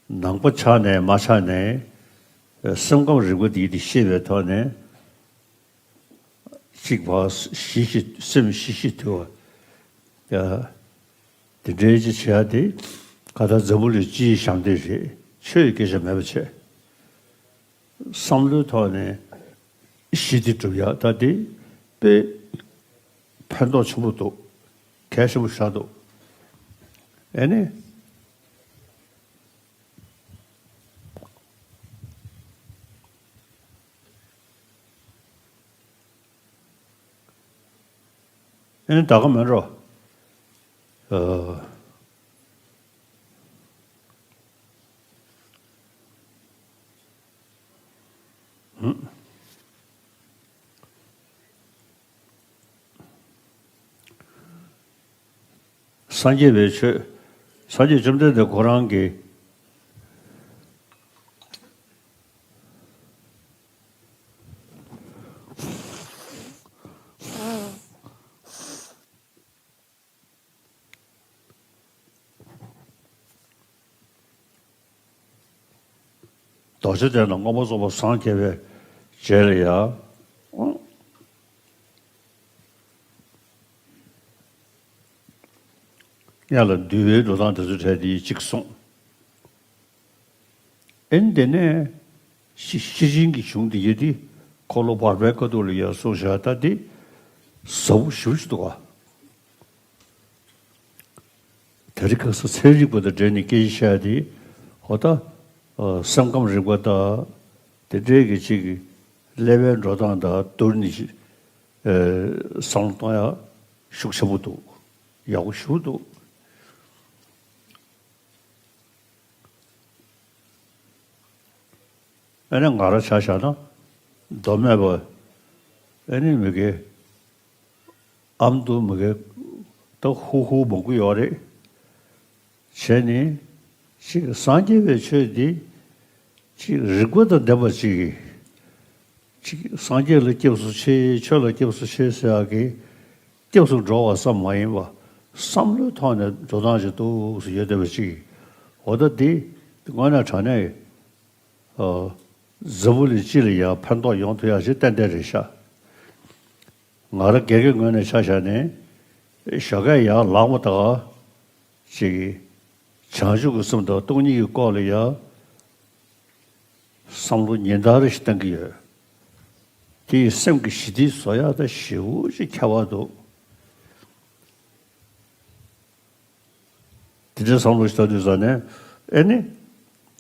ནང་པ་ཆགས་ནས་མ་ཆགས་ནས་སེམས་ཁམས་རིག་པ་འདི་འདི་ཤེས་པའི་ཐོག་ནས་གཅིག་བ་ཞི་ཞི་སེམས་ཞི་ཞི་དུལ་བ་དེ་འདྲའི་ཅི་བྱེད་ཡ་དེ་ག་ད་འཛམ་བུ་གླིང་སྤྱིའི་ཞབས་འདེགས་རེད། ཆོས་ཀྱི་སྐད་ཆ་མེད་པ་བྱས། བསམ་བློའི་ཐོག་ནས་ཞི་བདེ་སྒྲུབ་ཡག་ད་དེ་དཔེ་ཕན་ཐོགས་ཆེན་པོ་འདུག་གལ་ཆེན་པོ་ཞིག་འདུག་ཨེ་ནི་ ཨེ་ནི་ད་ག་མེད་འགྲོ། ཨ། སངས་རྒྱས་པའི་ཆོས། སངས་རྒྱས་བཅོམ་ལྡན་འདས་ཁོ་རང་གིས། རྡོ་རྗེ་གདན་ལ་མངོན་པར་རྫོགས་པར་སངས་རྒྱས་པའི་རྗེས་ལ་ཡང་། ཡང་ལ་འདུལ་བའི་འགྲོ་སྟངས་དེ་ཚོའི་གྲས་དེ་གཅིག་གསུངས། ཨེ་ནི་དེ་ནས་ཤེར་ཕྱིན་གྱི་གཞུང་འདི་ཡོད་དེ། འཁོར་ལོ་བར་པའི་ཁ་ཐུག་ལ་ཡང་གསུངས་བཞག་ད་དེ་ཟབ་པོ་ཞེ་པོ་ཞིག་འདུག་ག་དེ་རིང་ཁ་སང་ཚན་རིག་པ་དང་འབྲེལ་ནས་སྐད་ཆ་བཤད་དེ། འོ་ད། ཨ། སེམས་ཁམས་རིག་པ་དང་། དེ་འདྲའི་གི་ཅིག་གི་ཀླད་པའི་འགྲོ་སྟངས་དང་བསྡུར་ནས་ཅིག་ཨ། བསམ་བློ་གཏོང་ཡག་ཤུགས་ཆེན་པོ་འདུག་ཡག་པོ་ཞེ་པོ་འདུག་ཨ་ནི་ང་རང་ཆ་བཞག་ན། མདོ་སྨད་པ། ཨ་ནི་མི་དགེ། ཨ་མདོ་མི་དགེ། ད་ཧུ་ཧུ་མང་པོ་ཡོད་རེད། བྱས་ནས། ཅིག་སངས་རྒྱས་པའི་ཆོས་འདི། ཅིག་རིགས་པ་དང་ལྡན་པ་ཅིག་ཅིག་སངས་རྒྱས་ལ་སྐྱབས་སུ་མཆི། ཆོས་ལ་སྐྱབས་སུ་མཆི་ཟེར་ཡག་གི་སྐྱབས་སུ་འགྲོ་བ་ཙམ་མ་ཡིན་པ། བསམ་བློའི་ཐོག་ནས་འགྲོ་སྟངས་ཅིག་འདུག་སེ་ཡོད་བསྡད་པ་ཅིག་འོ་ད་འདི་དངོས་གནས་དྲང་གནས། ཨ། འཛམ་བུ་གླིང་སྤྱི་ལ་ཡང་ཕན་ཐོགས་ཡོང་ཐུབ་ཡག་ཅིག་ཏན་ཏན་རེད་ཤག་ང་རང་སྒེར་གྱི་ངོས་ནས་ཆ་བཞག་ནས། ཞོགས་ཀས་ཡར་ལངས་པ་དང་། ཅིག་བྱང་ཆུབ་ཀྱི་སེམས་དང་སྟོང་ཉིད་ཀྱི་སྐོར་ལ་ཡང་བསམ་བློ་ཉིན་ལྟར་རེ་བཞིན་གཏོང་གི་ཡོད། དེ་ཡིས་སེམས་ཀྱི་ཞི་བདེ་བཟོ་ཡག་ད་ཞེ་པོ་ཅིག་ཁྱད་པར་འདུག་དེ་འདྲའི་བསམ་བློ་ཞིག་གཏོང་དུས་ཙ་ནས། ཨེ་ནི།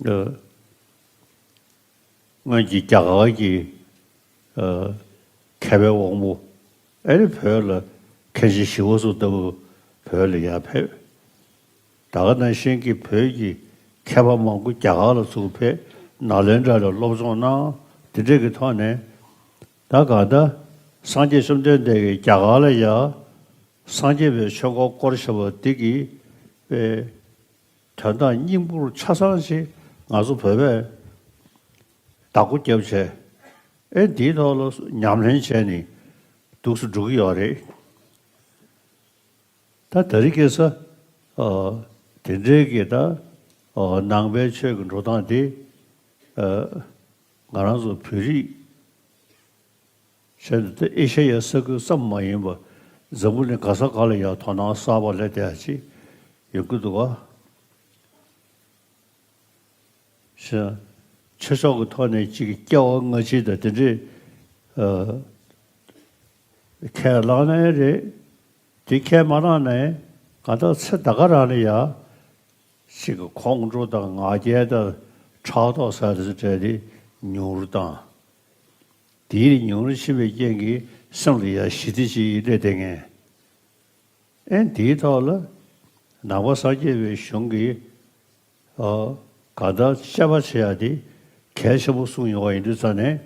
ཨ། སྔོན་གྱི་རྒྱ་གར་གྱི། ཨ། མཁས་པའི་དབང་པོ། ཨེ་ནི་བོད་ལ་མཁན་ཆེན་ཞི་བ་འཚོ་ལྟ་བུ་བོད་ལ་ཡར་ཕེབས། ད་ག་ནང་བཞིན་གྱི་བོད་ཀྱི་མཁས་པ་མང་པོ་རྒྱ་གར་ལ་ཚུར་ཕེབས། ནཱ་ལེནྡྲ་ལ་སློབ་སྦྱོང་གནང་། དེ་འདྲས་ཀྱི་ཐོག་ནས། ད་གང་ལྟར་སངས་རྒྱས་བཅོམ་ལྡན་འདས་ཀྱིས་རྒྱ་གར་ལ་ཡར་སངས་རྒྱས་པའི་ཆོས་འཁོར་བསྐོར་བཞག་པ་འདི་གི་དཔེ་དོན་དག་སྙིང་པོར་ཆ་ཚང་ཞིག་ང་ཚོ་བོད་པས་བདག་པོ་བརྒྱབ་བྱས། ཨེ་འདིའི་ཐོག་ལ་ཉམས་ལེན་བྱས་ནས་འདུག་སེ་འགྲོ་གི་ཡོད་རེད། ད་དེ་རིང་ཁ་སང་། ཨ། དེ་འདྲའི་གི་ད། ཨ། ནང་པའི་ཆོས་ཀྱི་འགྲོ་སྟངས་དེ། ཨ། ང་རང་ཚོ་བོད་རིགས་བྱས་ནས་ད་ཨེ་ཤ་ཡའི་ས་ཁུལ་ཙམ་མ་ཡིན་པར་འཛམ་བུ་གླིང་ག་ས་ག་ལ་ཡང་དོ་སྣང་གསར་པ་སླེབས་བསྡད་ཡག་ཅིག་ཡོང་གི་འདུག་ག་ཞེས། ཆོས་ཕྱོགས་ཀྱི་ཐོག་ནས་ཅིག་སྐྱེ་བ་སྔ་ཕྱི་དང་དེ་འདྲས། ཨ། ཁས་བླངས་ན་ཡང་རེད། དེ་ཁས་མ་བླངས་ན་ཡང་གང་ལྟར་ཚེ་ད་ག་རང་ལ་ཡང་ཅིག་ཁོང་ཁྲོ་དང་ང་རྒྱལ་དང་ཕྲག་དོག་ཟེར་དེ་ཚོ་བྲལ་ཏེ་ཉུང་རུ་བཏང་། དེའི་ཉུང་རུ་ཕྱིན་པའི་རྐྱེན་གྱིས་སེམས་ལ་ཡང་ཞི་བདེ་ཅིག་སླེབས་བསྡད་མཁན། ཨེ་འདིའི་ཐོག་ལ་ནང་པ་སངས་རྒྱས་པའི་གཞུང་གིས། ཨ། གང་ལྟར་དཔྱད་པ་བྱེད་ཡག་དེ་གལ་ཆེན་པོ་གསུངས་ཡོང་བ་ཡིན་དུས་ཙང་ནས།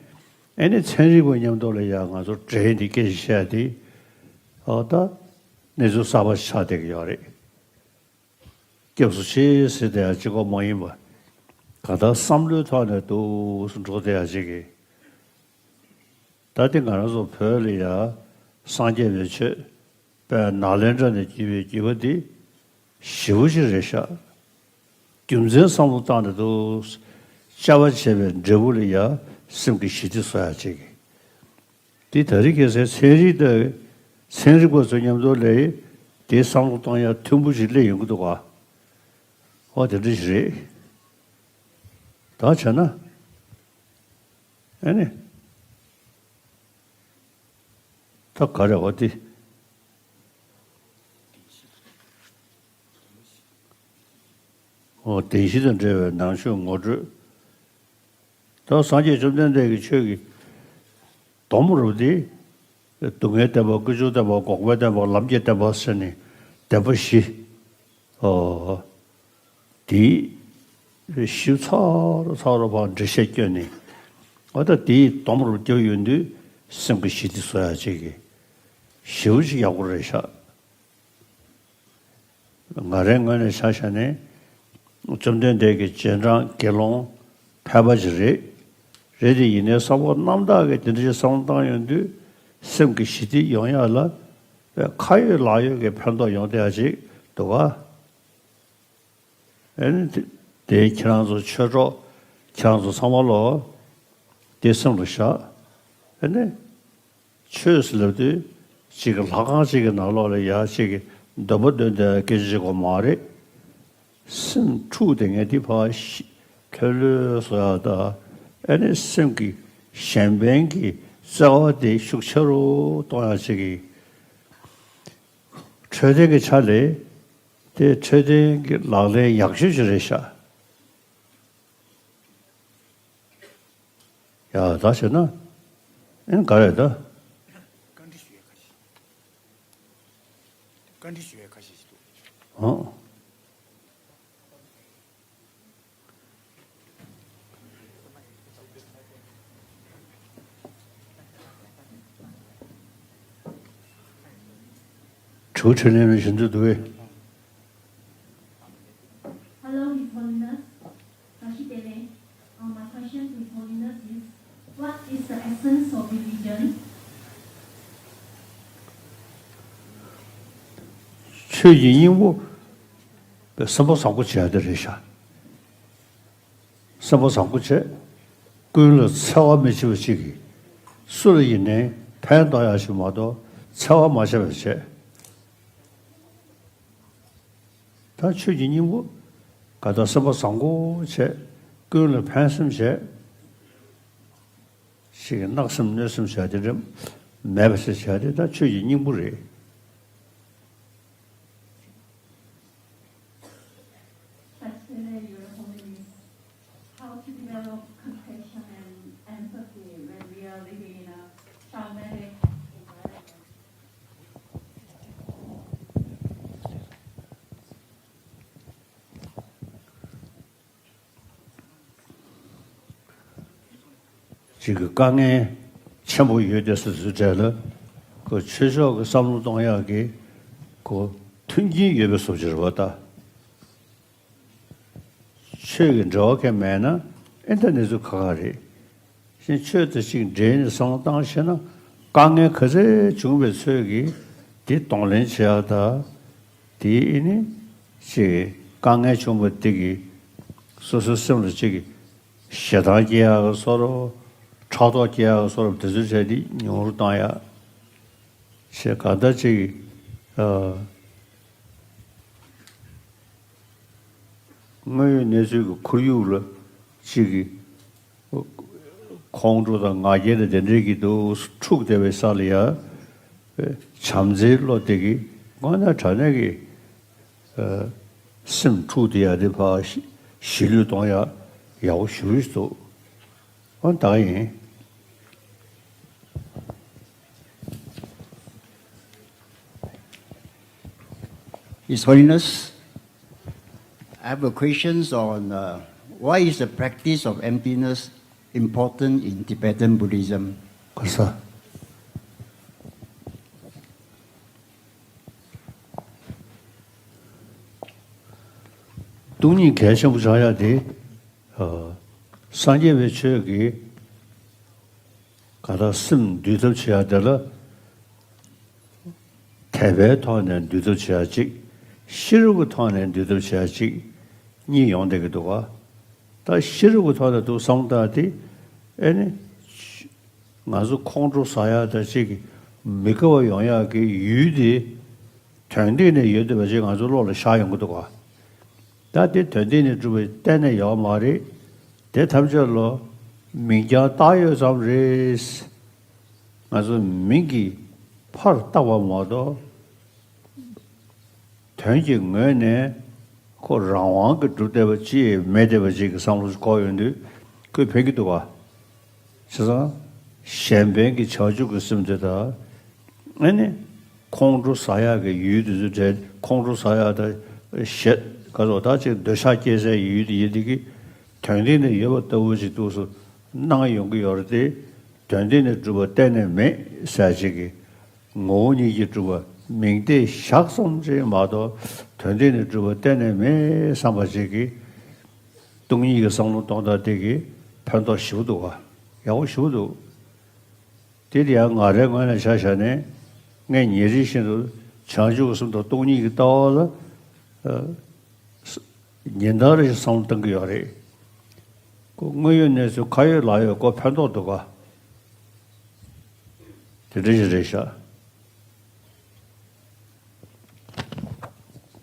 ཨེ་ནི་ཚན་རིག་པ་མཉམ་དུ་ལ་ཡང་ང་ཚོ་འབྲེལ་ནས་སྐད་ཆ་བཤད་ཡག་དེ། ཨ། ད་གནས་ཚུལ་གསར་པ་ཆགས་བསྡད་ཀྱི་ཡོད་རེད། སྐྱབས་སུ་མཆི་ཟེར་བསྡད་ཡག་གཅིག་པོ་མ་ཡིན་པ། གང་ལྟར་བསམ་བློའི་ཐོག་ནས་འདུག་སེ་འགྲོ་བསྡད་ཡག་ཅིག་གི་ད་དེ་ང་རང་ཚོ་བོད་ལ་ཡང་སངས་རྒྱས་པའི་ཆོས་དཔལ་ནཱ་ལེནྡྲ་ནས་བརྒྱུད་པའི་བརྒྱུད་པ་འདི་ཞེ་པོ་ཅིག་རེད་ཤག་རྒྱུ་མཚན་བསམ་བློ་བཏང་ནས་འདུག་དཔྱད་པ་བྱས་པའི་འབྲས་བུ་ལ་ཡང་སེམས་ཀྱི་ཞི་བདེ་བཟོ་ཡག་ཅིག་འདི་ད་རེས་ཁ་སང་ཚན་རིག་དང་ཚན་རིག་པ་ཚོ་མཉམ་དུ་ལ་དེ་བསམ་བློ་གཏོང་ཡག་མཐུན་པོ་ཞིག་སླེབས་ཡོང་གི་འདུག་ག་འོ་དེ་འདྲ་ཞིག་རེད། ད་བྱས་ན། ཨེ་ནི། ད་ག་རེ་བ་དེ། འོ་བདེན་བཞི་དང་འབྲེལ་བའི་ནང་ཆོས་ངོ་སྤྲོད། ད་སངས་རྒྱས་བཅོམ་ལྡན་འདས་ཀྱི་ཆོས་ཀྱི་སྡོམ་རུ་དེ། སྡུག་བསྔལ་བདེན་པ། ཀུན་འབྱུང་བདེན་པ། འགོག་པའི་བདེན་པ། ལམ་གྱི་བདེན་པ་ཟེར་ནས་བདེན་པ་བཞི། ཨོ། དེ་ཞིབ་ཚགས་རུ་ཚགས་རུ་ཕར་འགྲེལ་བཤད་བསྐྱོན་ནས། ཨོ་ད་དེའི་སྡོམ་རུ་བརྒྱབ་ཡོང་དུས་སེམས་ཀྱི་ཞི་བདེ་བཟོ་ཡ་ཅིག་གི་ཞེ་པོ་ཅིག་ཡག་པོ་རེད་ཤག་ང་རའི་ངོས་ནས་ཆ་བཞག་ནས། བཅོམ་ལྡན་འདས་ཀྱི་རྗེས་འབྲང་དགེ་སློང་ཕལ་པ་ཅིག་རེད། རེད་དེ་ཡིན་ནའི་བསམ་བློ་རྣམ་དག་གིས་དེ་འདྲ་ཞིག་བསམ་བློ་བཏང་ཡོང་དུས། སེམས་ཀྱི་ཞི་བདེ་ཡོང་ཡ་ལ་ཁ་ཡོད་ལག་ཡོད་ཀྱི་ཕན་ཐོགས་ཡོང་བསྡད་ཡ་ཅིག་འདུག་ག་ཨེ་ནི་དེ་དེ་ཁྱེད་རང་ཚོ་ཆོས་གྲོགས་ཁྱེད་རང་ཚོ་ཚང་མ་ལོ་དེ་སེམས་ལ་བཞག་ཨེ་ནི། ཆོས་ཟེར་ལབ་དུས་གཅིག་གི་ལྷ་ཁང་གཅིག་གི་ནང་ལོགས་ལ་ཡ་གཅིག་གི་འདོན་པ་འདོན་བསྡད་སྐད་ཆ་གཅིག་པོ་མ་རེད། སེམས་འཁྲུག་བསྡད་མཁན་དེ་ཕར་ཤི་ལྷོད་ལྷོད་བཟོ་ཡག་དང་། ཨ་ནི་སེམས་ཀྱི་གཞན་ཕན་གྱི་བརྩེ་བ་དེ་ཤུགས་ཆེ་རུ་གཏོང་ཡག་ཅིག་གི་འཕྲོད་བསྟེན་གྱི་ཆ་ལས་དེ་འཕྲོད་བསྟེན་གྱི་ལག་ལེན་ཡག་ཤོས་ཅིག་རེད་ཤག་ཡ་ད་བྱས་ན་ཨེ་ག་རེད་ད། བཀའ་འདྲི་ཞུ་ཡ་ཁ་ཤས། བཀའ་འདྲི་ཞུ་ཡ་ཁ་ཤས་ཤིག་འདུག་ཨང་། དྲི་བ་དྲིས་ལན་རེ་ཞུ་འདོད་འདུག་གས། Hello, His Holiness. Tashi Pele. Uh, my question to His Holiness is, what is the essence of religion? ཆོས་ཀྱི་སྙིང་པོ་སེམས་པ་བཟང་པོ་བྱས་ཏེ་རེད་ཤག་སེམས་པ་བཟང་པོ་བྱས། ཀུན་ལ་འཚེ་བ་མི་བྱེད་པ་ཅིག་གིས། སུ་ལ་ཡིན་ནའི་ཕན་ཐོགས་ཡག་ཞིག་མ་གཏོགས་འཚེ་བ་མ་བྱེད་པ་བྱས། ད་ཆོས་ཀྱི་སྙིང་པོ་ག་ད་སེམས་པ་བཟང་པོ་བྱས། ཀུན་ལ་ཕན་སེམས་བྱས། ཞིག་གི་བརྣག་སེམས་གནོད་སེམས་བྱས་ཏེ་འདྲ་མེད་པ་ཞིག་བྱས་ཏེ་ད་ཆོས་ཀྱི་སྙིང་པོ་རེད། Especially your holiness, how to develop compassion and empathy when we are living in a traumatic environment. ཅིག་གི་དཀའ་ངལ་ཆེན་པོ་ཡོད་དེ་སོ་སོའི་གྲས་ལ་ཁོ་ཆོས་ཕྱོགས་ཀྱི་བསམ་བློ་གཏོང་ཡག་གི་ཁོ་མཐུན་རྐྱེན་ཡོད་པའི་བཟོ་ཅིག་རེད་བ་ད། ཆོས་ཀྱི་འབྲེལ་བ་གང་མེད་ན་ཨེ་འདྲ་གནས་ཚུལ་ཁག་ཁག་རེད། གཞན་ཆོས་དང་གཅིག་འབྲེལ་ནས་བསམ་བློ་བཏང་ཤེས་ན་དཀའ་ངལ་ག་ཚད་བྱུང་བའི་ཚོད་ཀྱིས་དེ་གདོང་ལེན་བྱེད་ཡག་དང་། དེ་ཨེ་ནི་ཅིག་དཀའ་ངལ་བྱུང་བ་དེ་གིས་སོ་སོའི་སེམས་ལ་ཅིག་ཞེ་སྡང་སྐྱེ་ཡག་གི་བཟོ་འདྲ། ཕྲག་དོག་སྐྱེ་ཡག་གི་བཟོ་འདྲ། དེ་ཚོའི་གྲས་དེ་ཉུང་རུ་བཏང་ཡག་བྱས། གང་ལྟར་ཅིག་ཨ། དངོས་ཡོད་གནས་ཚུལ་གྱི་ཁོར་ཡུག་ལ་ཅིག་གི་ཁོང་ཁྲོ་དང་ང་རྒྱལ་དང་དེ་འདྲའི་གི་འདུག་འཁྲུག་བསྡད་པའི་ས་ལ་ཡ། བྱམས་བརྩེའི་བློ་དེ་གིས་དངོས་གནས་དྲང་གནས་ཀྱི་ཨ། སེམས་འཁྲུག་བསྡད་ཡ་དེ་ཕར་ཞི་ཞི་ལྷོད་གཏོང་ཡ་ཡག་པོ་ཞེ་པོ་ཅིག་འདུག་ཨོ་ད་ག་ཡིན། His Holiness, I have a question on, uh, why is the practice of emptiness important in Tibetan Buddhism? ག་ས། སྟོང་ཉིད་གལ་ཆེན་པོ་ཆགས་ཡ་དེ། ཨ། སངས་རྒྱས་པའི་ཆོས་ཀྱི་ག་ད་སེམས་འདུལ་ཐབས་བྱེད་ཡ་དེ་ལ། དད་པའི་ཐོག་ནས་འདུལ་ཐབས་བྱེད་ཡ་གཅིག་ཤེས་རབ་ཀྱི་ཐོག་ནས་འདུལ་ཐབས་བྱེད་ཡ་གཅིག་གཉིས་ཡོང་བསྡད་ཀྱི་འདུག་ག་ད་ཤེས་རབ་ཀྱི་ཐོག་ནས་འདུག་བསམ་སྟངས་དེ་ཨེ་ནི། ང་ཚོ་ཁོང་ཁྲོ་ཟ་ཡ་ད་ཅིག་མི་དགའ་བ་ཡོང་ཡག་གི་ཡུལ་དེ་དོན་སྟེང་ནས་ཡོད་བསྡད་པ་ཅིག་ང་ཚོ་བློ་ལ་ཤར་ཡོང་གི་འདུག་ག་ད་དེ་དོན་སྟེང་ནས་གྲུབ་པ་གཏན་ནས་ཡོད་མ་རེད། དེ་ཐམས་ཅད་ལོ་མིང་རྐྱང་བཏགས་ཡོད་ཙམ་རེད། ང་ཚོ་མིང་གིས་ཕར་བཏགས་པ་མ་གཏོགས། དོན་གྱི་ངོས་ནས་ཁོ་རང་དབང་གིས་གྲུབ་བསྡད་པ་ཅིག་མེད་བསྡད་པ་ཅིག་གི་བསམ་བློ་ཞིག་འཁོར་ཡོང་དུས་ཁོས་ཕན་གྱི་འདུག་ག་བྱས་ཙང་གཞན་ཕན་གྱི་བྱང་ཆུབ་ཀྱི་སེམས་དེ་དང་ ཨ་ནི་ཁོང་ཁྲོ་ཟ་ཡག་གི་ཡུལ་དེ་ཚོ་གྲས། ཁོང་ཁྲོ་ཟ་ཡག་དང་ཞེད་དགའ་ཚོ་ད་ཅིག་འདོད་ཆགས་སྐྱེ་སའི་ཡུལ་དེ་ཡིན་དེ་གི་དོན་སྟེང་ནས་ཡོད་པ་ལྟ་བུ་ཅིག་འདུག་སེ་སྣང་ཡོང་གི་ཡོད་རེད་དེ། དོན་སྟེང་ནས་གྲུབ་པ་གཏན་ནས་མེད་ཟེར་ཅིག་གི། ངོ་བོ་ཉིད་ཀྱིས་གྲུབ་པ་མིང་བརྡས་བཞག་ཙམ་ཅིག་མ་གཏོགས་དོན་སྟེང་ནས་གྲུབ་པ་གཏན་ནས་མེད་བསམ་པ་ཅིག་གིས། སྟོང་ཉིད་ཀྱི་བསམ་བློ་གཏོང་སྟངས་དེ་གིས་ཕན་ཐོགས་ཞེ་པོ་འདུག་ག་ཡག་པོ་ཞེ་པོ་འདུག་དེ་དེ་ཡང་ང་རའི་ངོས་ནས་ཆ་བཞག་ནས། ངས་ཉིན་རེ་བཞིན་དུ་བྱང་ཆུབ་ཀྱི་སེམས་དང་སྟོང་ཉིད་ཀྱི་ལྟ་བ་ལ་ཉིན་ལྟར་བསམ་བློ་གཏོང་གི་ཡོད་རེད། ཁོ་དངོས་ཡོད་གནས་ཚུལ་ཁ་ཡོད་ལག་ཡོད་ཁོ་ཕན་ཐོགས་འདུག་ག་དེ་འདྲ་ཞིག་རེད་ཤག་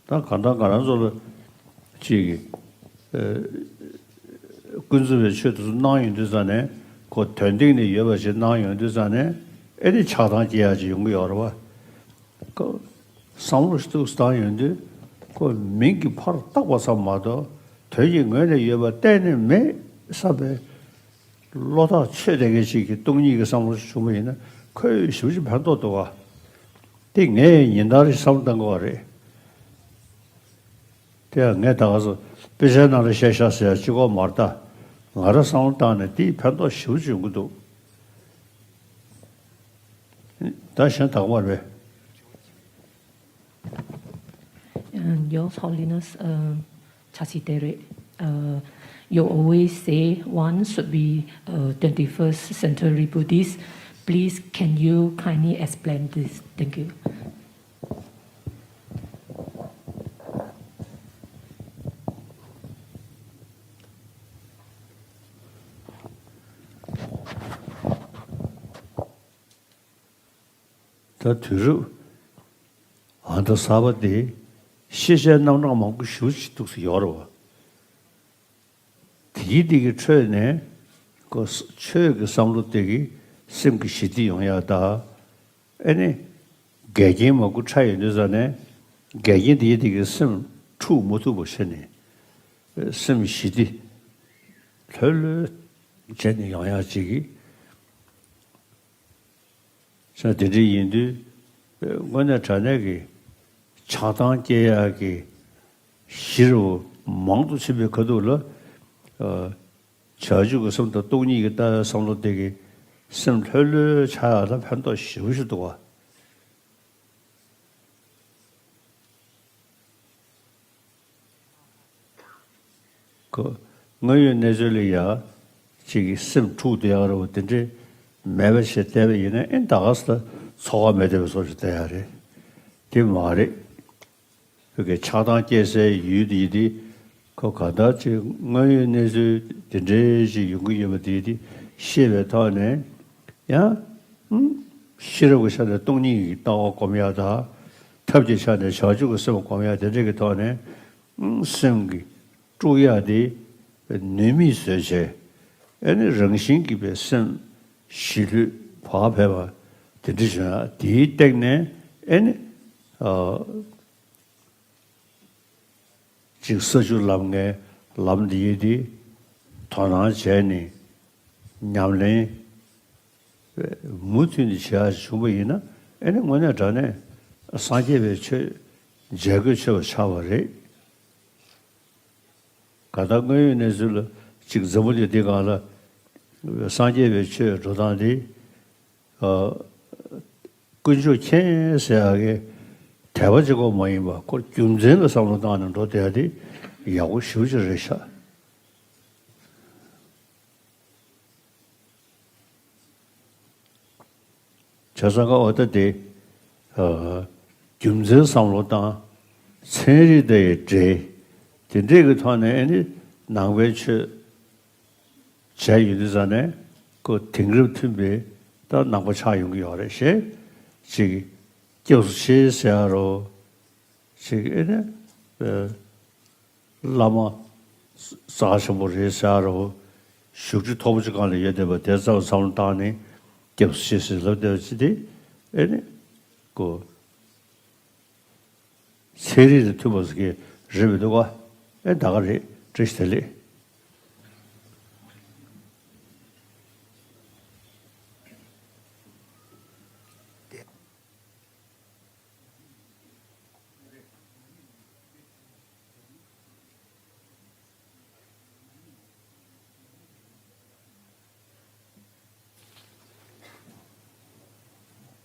ད་གང་ལྟར་ང་རང་ཚོ་ལ་ཅིག་ཨ་ཀུན་རྫོབ་པའི་ཆོས་དེ་ཚོ་སྣང་ཡོང་དུས་ཙང་ནས། ཁོ་དོན་སྟེང་ནས་ཡོད་པ་ཞིག་སྣང་ཡོང་དུས་ཙང་ནས། ཨེ་ནི་ཆགས་སྡང་སྐྱེ་ཡག་ཅིག་ཡོང་གི་ཡོད་རེད་བ། ཁོ་བསམ་བློ་ཞིག་ཏུ་བཏང་ཡོང་དུས། ཁོ་མིང་གི་ཕར་བཏགས་པ་ཙམ་མ་གཏོགས་དོན་གྱི་ངོས་ནས་ཡོད་པ་གཏན་ནས་མེད་བསམ་པའི་བློ་ཐག་ཆོད་བསྡད་མཁན་ཞིག་གིས་སྟོང་ཉིད་ཀྱི་བསམ་བློ་ཞིག་བྱུང་བ་ཡིན་ན། ཁོས་ཞེ་པོ་ཅིག་ཕན་ཐོགས་འདུག་ག་དེ་ངས་ཉིན་ལྟར་བསམ་བློ་གཏང་དགོས་པ་རེད། དེ་ཡང་ངས་ད་ག་ཚོད་དཔེ་ཆའི་ནང་ལ་བཤད་ཤག་ཟེར་ཡག་གཅིག་པོ་མ་རེད་ད། ང་རང་བསམ་བློ་བཏང་ནས་དེས་ཕན་ཐོགས་ཞེ་པོ་ཅིག་ཡོང་གི་འདུག་ད་གཞན་དག་པ་རེད། And Your Holiness, um, Chasi Tere, uh, you always say one should be a twenty-first century Buddhist. Please, can you kindly explain this? Thank you. ད་དུས་རབས་ཨ་མདོ་གསར་པ་འདི་ཤེས་བྱའི་རྣམ་གྲངས་མང་པོ་ཞེ་པོ་ཅིག་འདུག་སེ་ཡོད་རེད་བ། དེའི་དེ་གི་ཁྲོད་ནས་ཁོ་ཆོས་ཀྱི་བསམ་བློ་དེ་གིས་སེམས་ཀྱི་ཞི་བདེ་ཡོང་ཡག་དང་། ཨེ་ནི་འགལ་རྐྱེན་མང་པོ་འཕྲད་ཡོང་དུས་ཙང་ནས། འགལ་རྐྱེན་དེའི་དེ་གིས་སེམས་འཁྲུག་མ་ཐུབ་པ་བྱས་ནས། སེམས་ཞི་བདེ་ལྷོད་ལྷོད་བྱས་ནས་ཡོང་ཡག་ཅིག་གི། ས་དེ་འདྲ་ཡིན་དུས། དངོས་གནས་དྲང་གནས་ཀྱི་ཆགས་སྡང་སྐྱེ་ཡག་གི་གཞི་རུ་མང་དུ་ཕྱིན་པའི་ཁ་ཐུག་ལ། ཨ། བྱང་ཆུབ་ཀྱི་སེམས་དང་སྟོང་ཉིད་ཀྱི་ལྟ་བའི་བསམ་བློ་དེ་གིས་སེམས་ལྷོད་ལྷོད་ཆགས་ཡག་ལ་ཕན་ཐོགས་ཞེ་པོ་ཞིག་འདུག་བ། ཁོ་དངོས་ཡོད་གནས་ཚུལ་ལ་ཡ་གཅིག་གི་སེམས་འཁྲུག་བསྡད་ཡག་རེད་བ། དེ་འདྲས་མེད་པ་བྱས་བསྡད་པ་ཡིན་ན། ཨེ་ད་ག་ས་ཚོགས་ཁག་མེད་བསྡད་པ་བཟོ་ཞིག་བསྡད་ཡག་རེད། དེ་མ་རེད། བོད་ཀྱི་ཆགས་སྡང་སྐྱེ་སའི་ཡུལ་དེ་ཡིན་དེ། ཁོ་ག་འདྲ་ཅིག་དངོས་ཡོད་གནས་ཚུལ་དེ་འདྲས་ཞིག་ཡོང་གི་ཡོད་པ་དེ་དེ་ཤེས་པའི་ཐོག་ནས། ཡང་ཤེས་རབ་ཀྱི་ཆ་ནས་སྟོང་ཉིད་ཀྱི་ལྟ་བ་སྒོམ་ཡག་དང་། ཐབས་ཀྱི་ཆ་ནས་བྱང་ཆུབ་ཀྱི་སེམས་སྒོམ་ཡག་དེ་འདྲས་ཀྱི་ཐོག་ནས། སེམས་ཀྱི་དཀྲུག་ཡག་དེ་ནུས་མེད་བཟོས་བྱས། ཨེ་ནི་རང་བཞིན་གྱིས་པའི་སེམས་ཞི་ལྷོད་བག་ཕེབས་པ་དེ་འདྲ་བྱུང་ཡག་དེའི་སྟེང་ནས། ཨེ་ནི་ཨ་ཅིག་ས་བཅུ་ལམ་ལྔའི་ལམ་འདི་ཡི་དེ་དོ་སྣང་བྱས་ནས། ཉམས་ལེན་མུ་མཐུད་ནས་བྱེད་ཡག་བྱུང་བ་ཡིན་ན། ཨེ་ནི་དངོས་གནས་དྲང་གནས་སངས་རྒྱས་པའི་ཆོས་མཇལ་དགོས་ཆེ་བ་ཆགས་པ་རེད། གང་ལྟར་དངོས་ཡོད་གནས་ཚུལ་ལ་གཅིག་འཛམ་བུ་གླིང་འདི་སྒང་ལ་སངས་རྒྱས་པའི་ཆོས་འགྲོ་སྟངས་འདི། ཨ། དཀོན་མཆོག་མཁྱེན་ཟེར་ཡག་གི་དད་པ་གཅིག་པོ་མ་ཡིན་པ། ཁོ་རྒྱུ་མཚན་ལ་བསམ་བློ་བཏང་ནས་འགྲོ་བསྡད་ཡག་དེ་ཡག་པོ་ཞེ་པོ་ཅིག་རེད་ཤག་བྱས་ཙང་ཀ་འོ་ད་དེ། ཨ། རྒྱུ་མཚན་བསམ་བློ་བཏང་། ཚན་རིག་དང་ཡི་འབྲེལ། དེ་འདྲས་ཀྱི་ཐོག་ནས་ཨེ་ནི་ནང་པའི་ཆོས་བྱས་ཡོད་དུས་ཙང་ནས། ཁོ་དེང་རབས་མཐུན་པའི་ད་ནང་པ་ཆགས་ཡོང་གི་ཡོད་རེད་ཞེས། ཅིག་སྐྱབས་སུ་མཆི་ཟེར་ཡག་རོ། ཅིག་ཨེ་ནི། ཨ། བླ་མ་རྩ་ཆེན་པོ་རེད་ཟེར་ཡག་རོ། བཞུགས་ཁྲི་མཐོ་པོ་ཅིག་སྒང་ལ་ཡོད་བསྡད་པ་དེ་ཙམ་བསམ་བློ་བཏང་ནས་སྐྱབས་སུ་མཆི་ཟེར་ལབ་བསྡད་པ་ཅིག་དེ། ཨེ་ནི་ཁོ་ཚན་རིག་དང་མཐུན་པ་ཟེར་གྱི་རེད་མི་འདུག་ག་ཨེ་ད་ག་རེད། བཀྲ་ཤིས་བདེ་ལེགས།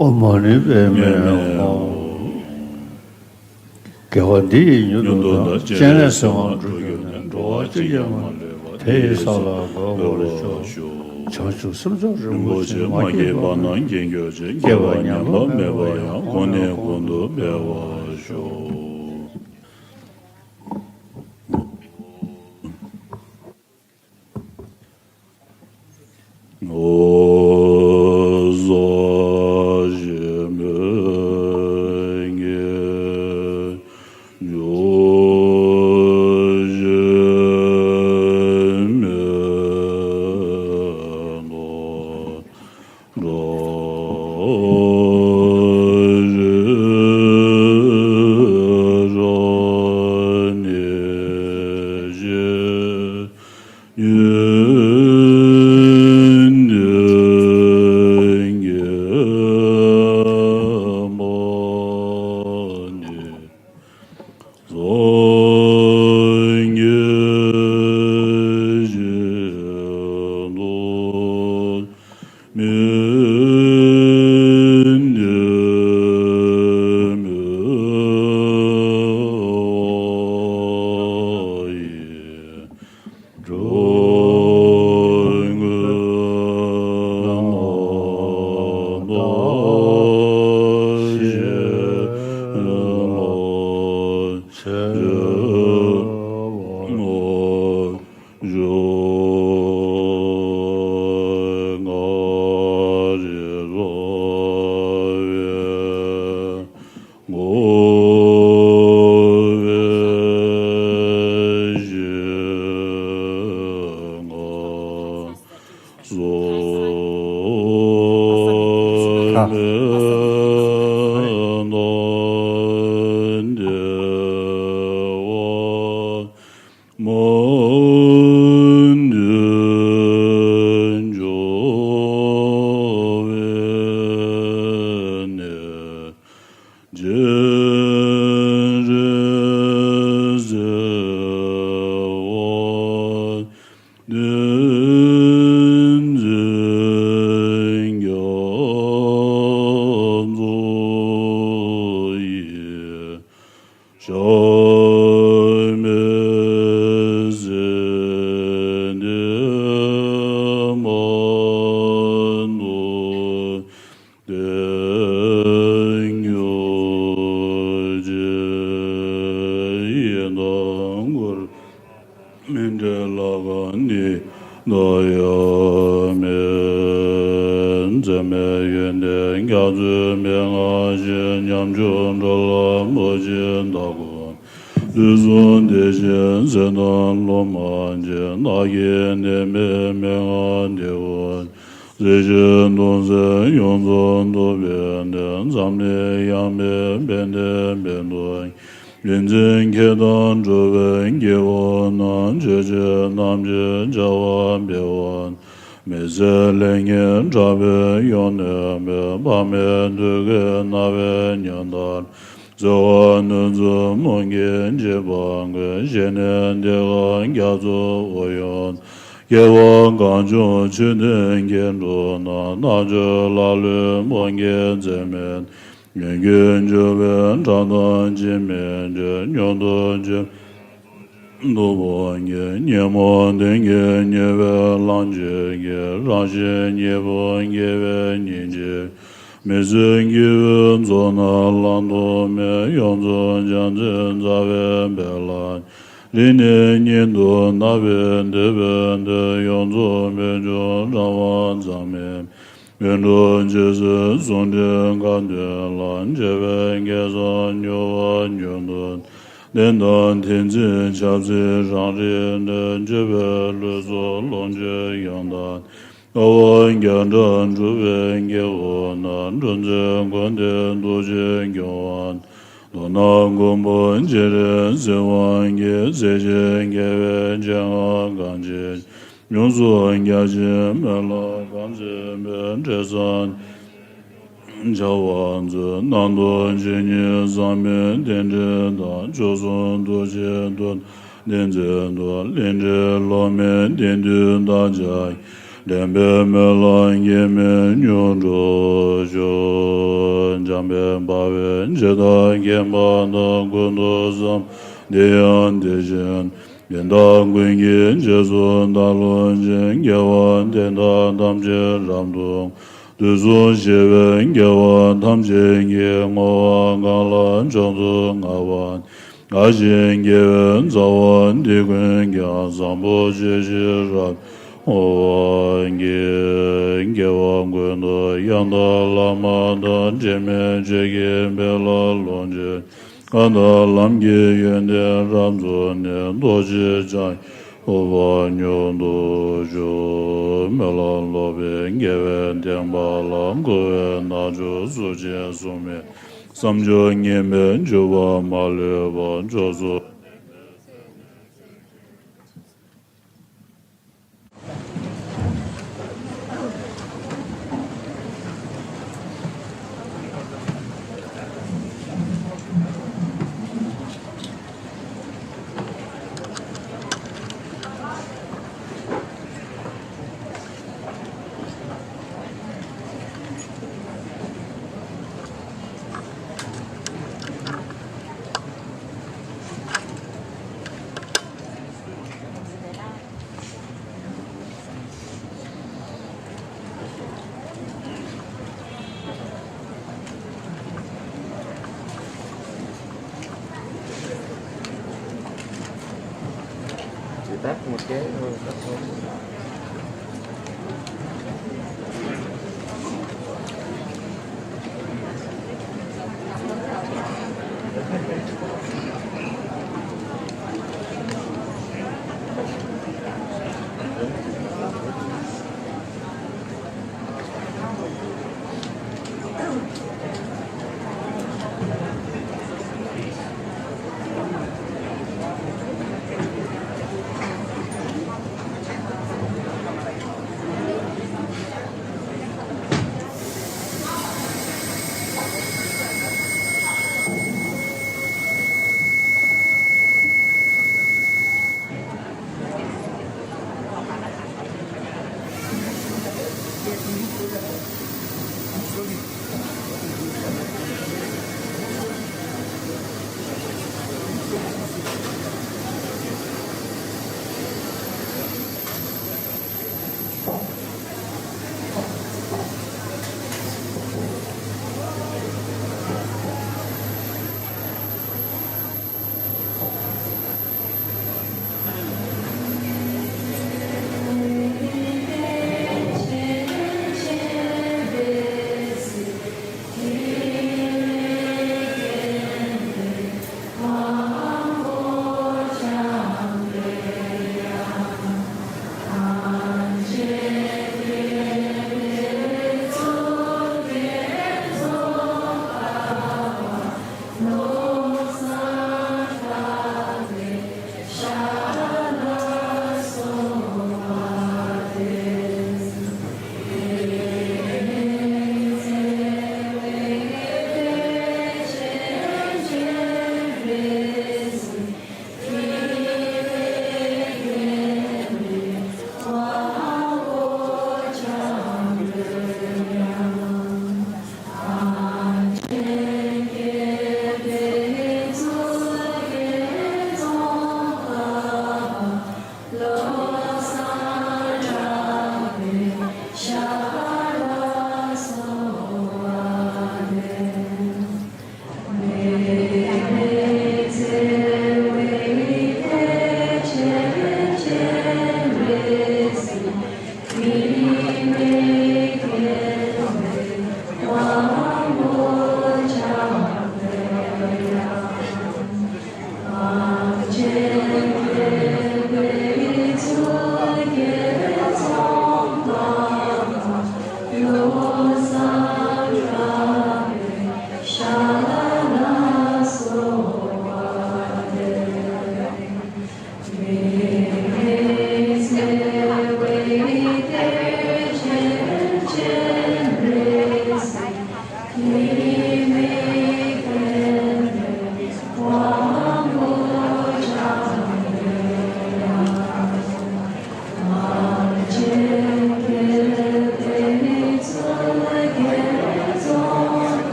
ཨོཾ་མ་ཎི་པདྨེ་ཧཱུྃ། དགེ་བ་འདི་ཡིས་མྱུར་དུ་བདག་སྤྱན་རས་གཟིགས་དབང་འགྲུབ་གྱུར་ནས། འགྲོ་བ་གཅིག་ཀྱང་མ་ལུས་པ། དེ་ཡི་ས་ལ་འགོད་པར་ཤོག། བྱང་ཆུབ་སེམས་མཆོག་རིན་པོ་ཆེ། མ་སྐྱེས་པ་རྣམས་སྐྱེ་གྱུར་ཅིག། སྐྱེས་པ་ཉམས་པ་མེད་པ་ཡང་། གོང་ནས་གོང་དུ་འཕེལ་བར་ཤོག། བདག་གོ། དུས་གསུམ་བདེ་ཆེན་ཟས་དང་ལྷུང་མ་བྱས། ནགས་ཀྱི་ནད་མེད་མན་ངག་འདི་ཀུན། གཟི་བརྗིད་གདུང་སྲས་ཡོངས་རྫོགས་འདུ་བའི་གནས། འཛམ་གླིང་ཡང་མེད་དཔལ་ལྡན་དཔལ་དུ། ཡིད་འཛིན་མཁས་དང་གྲུབ་པའི་དཀྱིལ་འཁོར་ན། ཆོས་ཀྱི་རྣམ་འབྱེད་བྱ་བ་སྤེལ་བ། མི་ཟད་ལེགས་བརྙེས་གྲགས་པའི་ཡོན་ཏན་མའི། དཔག་མེད་མཐུ་དཀར་སྣང་བས་ཉམས་ལྟར། གསོལ་བ་ནུས་གསུམ་མུ་གེ་འཇིགས་པ་ཀུན། ཞི་གནས་བདེ་ཁམས་རྒྱ་མཚོའི་དབུས་ཡོད། སྐྱེ་བ་གང་བྱུང་ཆོས་བསྟན་གྱི་འབྲུ་རྣམས། རྣལ་འབྱོར་ལ་ལུས་མུ་གེའི་རྩེ་མོ། ཡིད་ཀྱི་འཇུག་པའི་ཕྲག་དོག་ཅིས་མི་འབྱུང་། མྱུར་དུ་འཇུག་པའི་སྟོབས་པོ་ཉིད། ཉོན་མོངས་གཏིང་གི་ཉེས་པའི་རླན་ཆེན་གྱིས། རང་བཞིན་གཉིས་པོ་དགེ་བའི་སྙིང་རྗེ། མི་བཟད་སྐྱེ་བོའི་ཚོགས་རྣམས་བླང་དོར་མེད། ཡོངས་རྫོགས་བྱང་སེམས་རྩ་བའི་དཔལ་ལ། རིང་ནས་ཉིད་དུ་བརྣག་པའི་འདོད་པའི་དོན། ཡོངས་རྫོགས་རྨད་བྱུང་རང་དབང་ཙམ་མིན། ཡིད་འཕྲོག་ཆོས་སྲིད་ཟུང་འབྲེལ་དགའ་སྟོན་ལ། འཆི་བའི་དགེ་སོགས་མྱུར་བ་མྱུར་དུ། བདེན་དང་ཐེག་ཆེན་ཆབ་སྲིད་རང་རིག་གནས། འཆི་བའི་ལུས་སོགས་ལོངས་སྤྱོད་ཡང་དག་དཀའ་བ་བརྒྱ་ཕྲག་སྒྲུབ་པའི་དཀྱིལ་འཁོར་ན། འབྲུ་མཛོད་ཀུན་ཏུ་རྡོ་རྗེ་སྐྱོང་བ། མདོར་ན་མགོན་པོ་སྤྱན་རས་གཟིགས་དབང་གིས། སྲིད་ཞིའི་དགེ་བའི་བྱ་བ་གང་བྱེད། ཡོངས་སུ་རྒྱ་ཆེའི་སྨོན་ལམ་གང་མཛད་པའི། འབྲས་བཟང་བྱ་བ་མཛོད། རྣམ་རྟོག་ཇི་སྙེད་བསམ་པའི་རྟེན་འབྲེལ་དང་། མཆོག་གསུམ་ཐུགས་རྗེའི་མཐུ་སྟོབས་བསྟན་འཛིན་དུ། ལས་འབྲས་ལོ་མའི་དེང་དུས་བདག་ཅག་གི། འདྲེན་པའི་སྨོན་ལམ་གེགས་མེད་མྱུར་འགྲུབ་ཤོག། འཇམ་དཔལ་དཔའ་བོས་ཇི་ལྟར་མཁྱེན་པ་དང་། ཀུན་ཏུ་བཟང་པོ་འདི་ཡང་དེ་བཞིན། ཡང་དག་ཀུན་གྱི་རྗེས་སུ་བདག་སློབ་ཅིང་། དགེ་བ་འདི་དག་ཐམས་ཅད་རབ་ཏུ། དུས་གསུམ་གཤེགས་པའི་རྒྱལ་བ་ཐམས་ཅད་ཀྱིས། བསྔོ་བ་གང་ལ་མཆོག་ཏུ་བསྔགས་པ། བསྔགས་ཤིང་དགྱེས་པའི་རྩ་བ་འདི་ཀུན་ཀྱང་། བཟང་པོ་སྤྱོད་ཕྱིར་རབ་བསྔོ་བར་བགྱི། དགེ་བ་ཀུན་ཏུ་ཡང་དག་བླ་མ་དང་། དྲི་མེད་ཆོས་ཀྱི་དཔལ་ལ་ལོངས་སྤྱོད། གང་དག་ལམ་གྱི་ཡོན་ཏན་རབ་རྫོགས་ནས། རྡོ་རྗེ་འཆང་ཐོབ་པ་མྱུར་དུ་ཤོག། སྨོན་ལམ་ལོག་པའི་དགེ་བའི་བསྟན་པ་ལ། འཁོར་བའི་རྣལ་འབྱོར་གཟུགས་ཅན་གསུམ་མའི། བསམ་སྦྱོར་ངེས་མེད་འཇུག་པ་མ་ལུས་པ། མཆོག་གསུམ།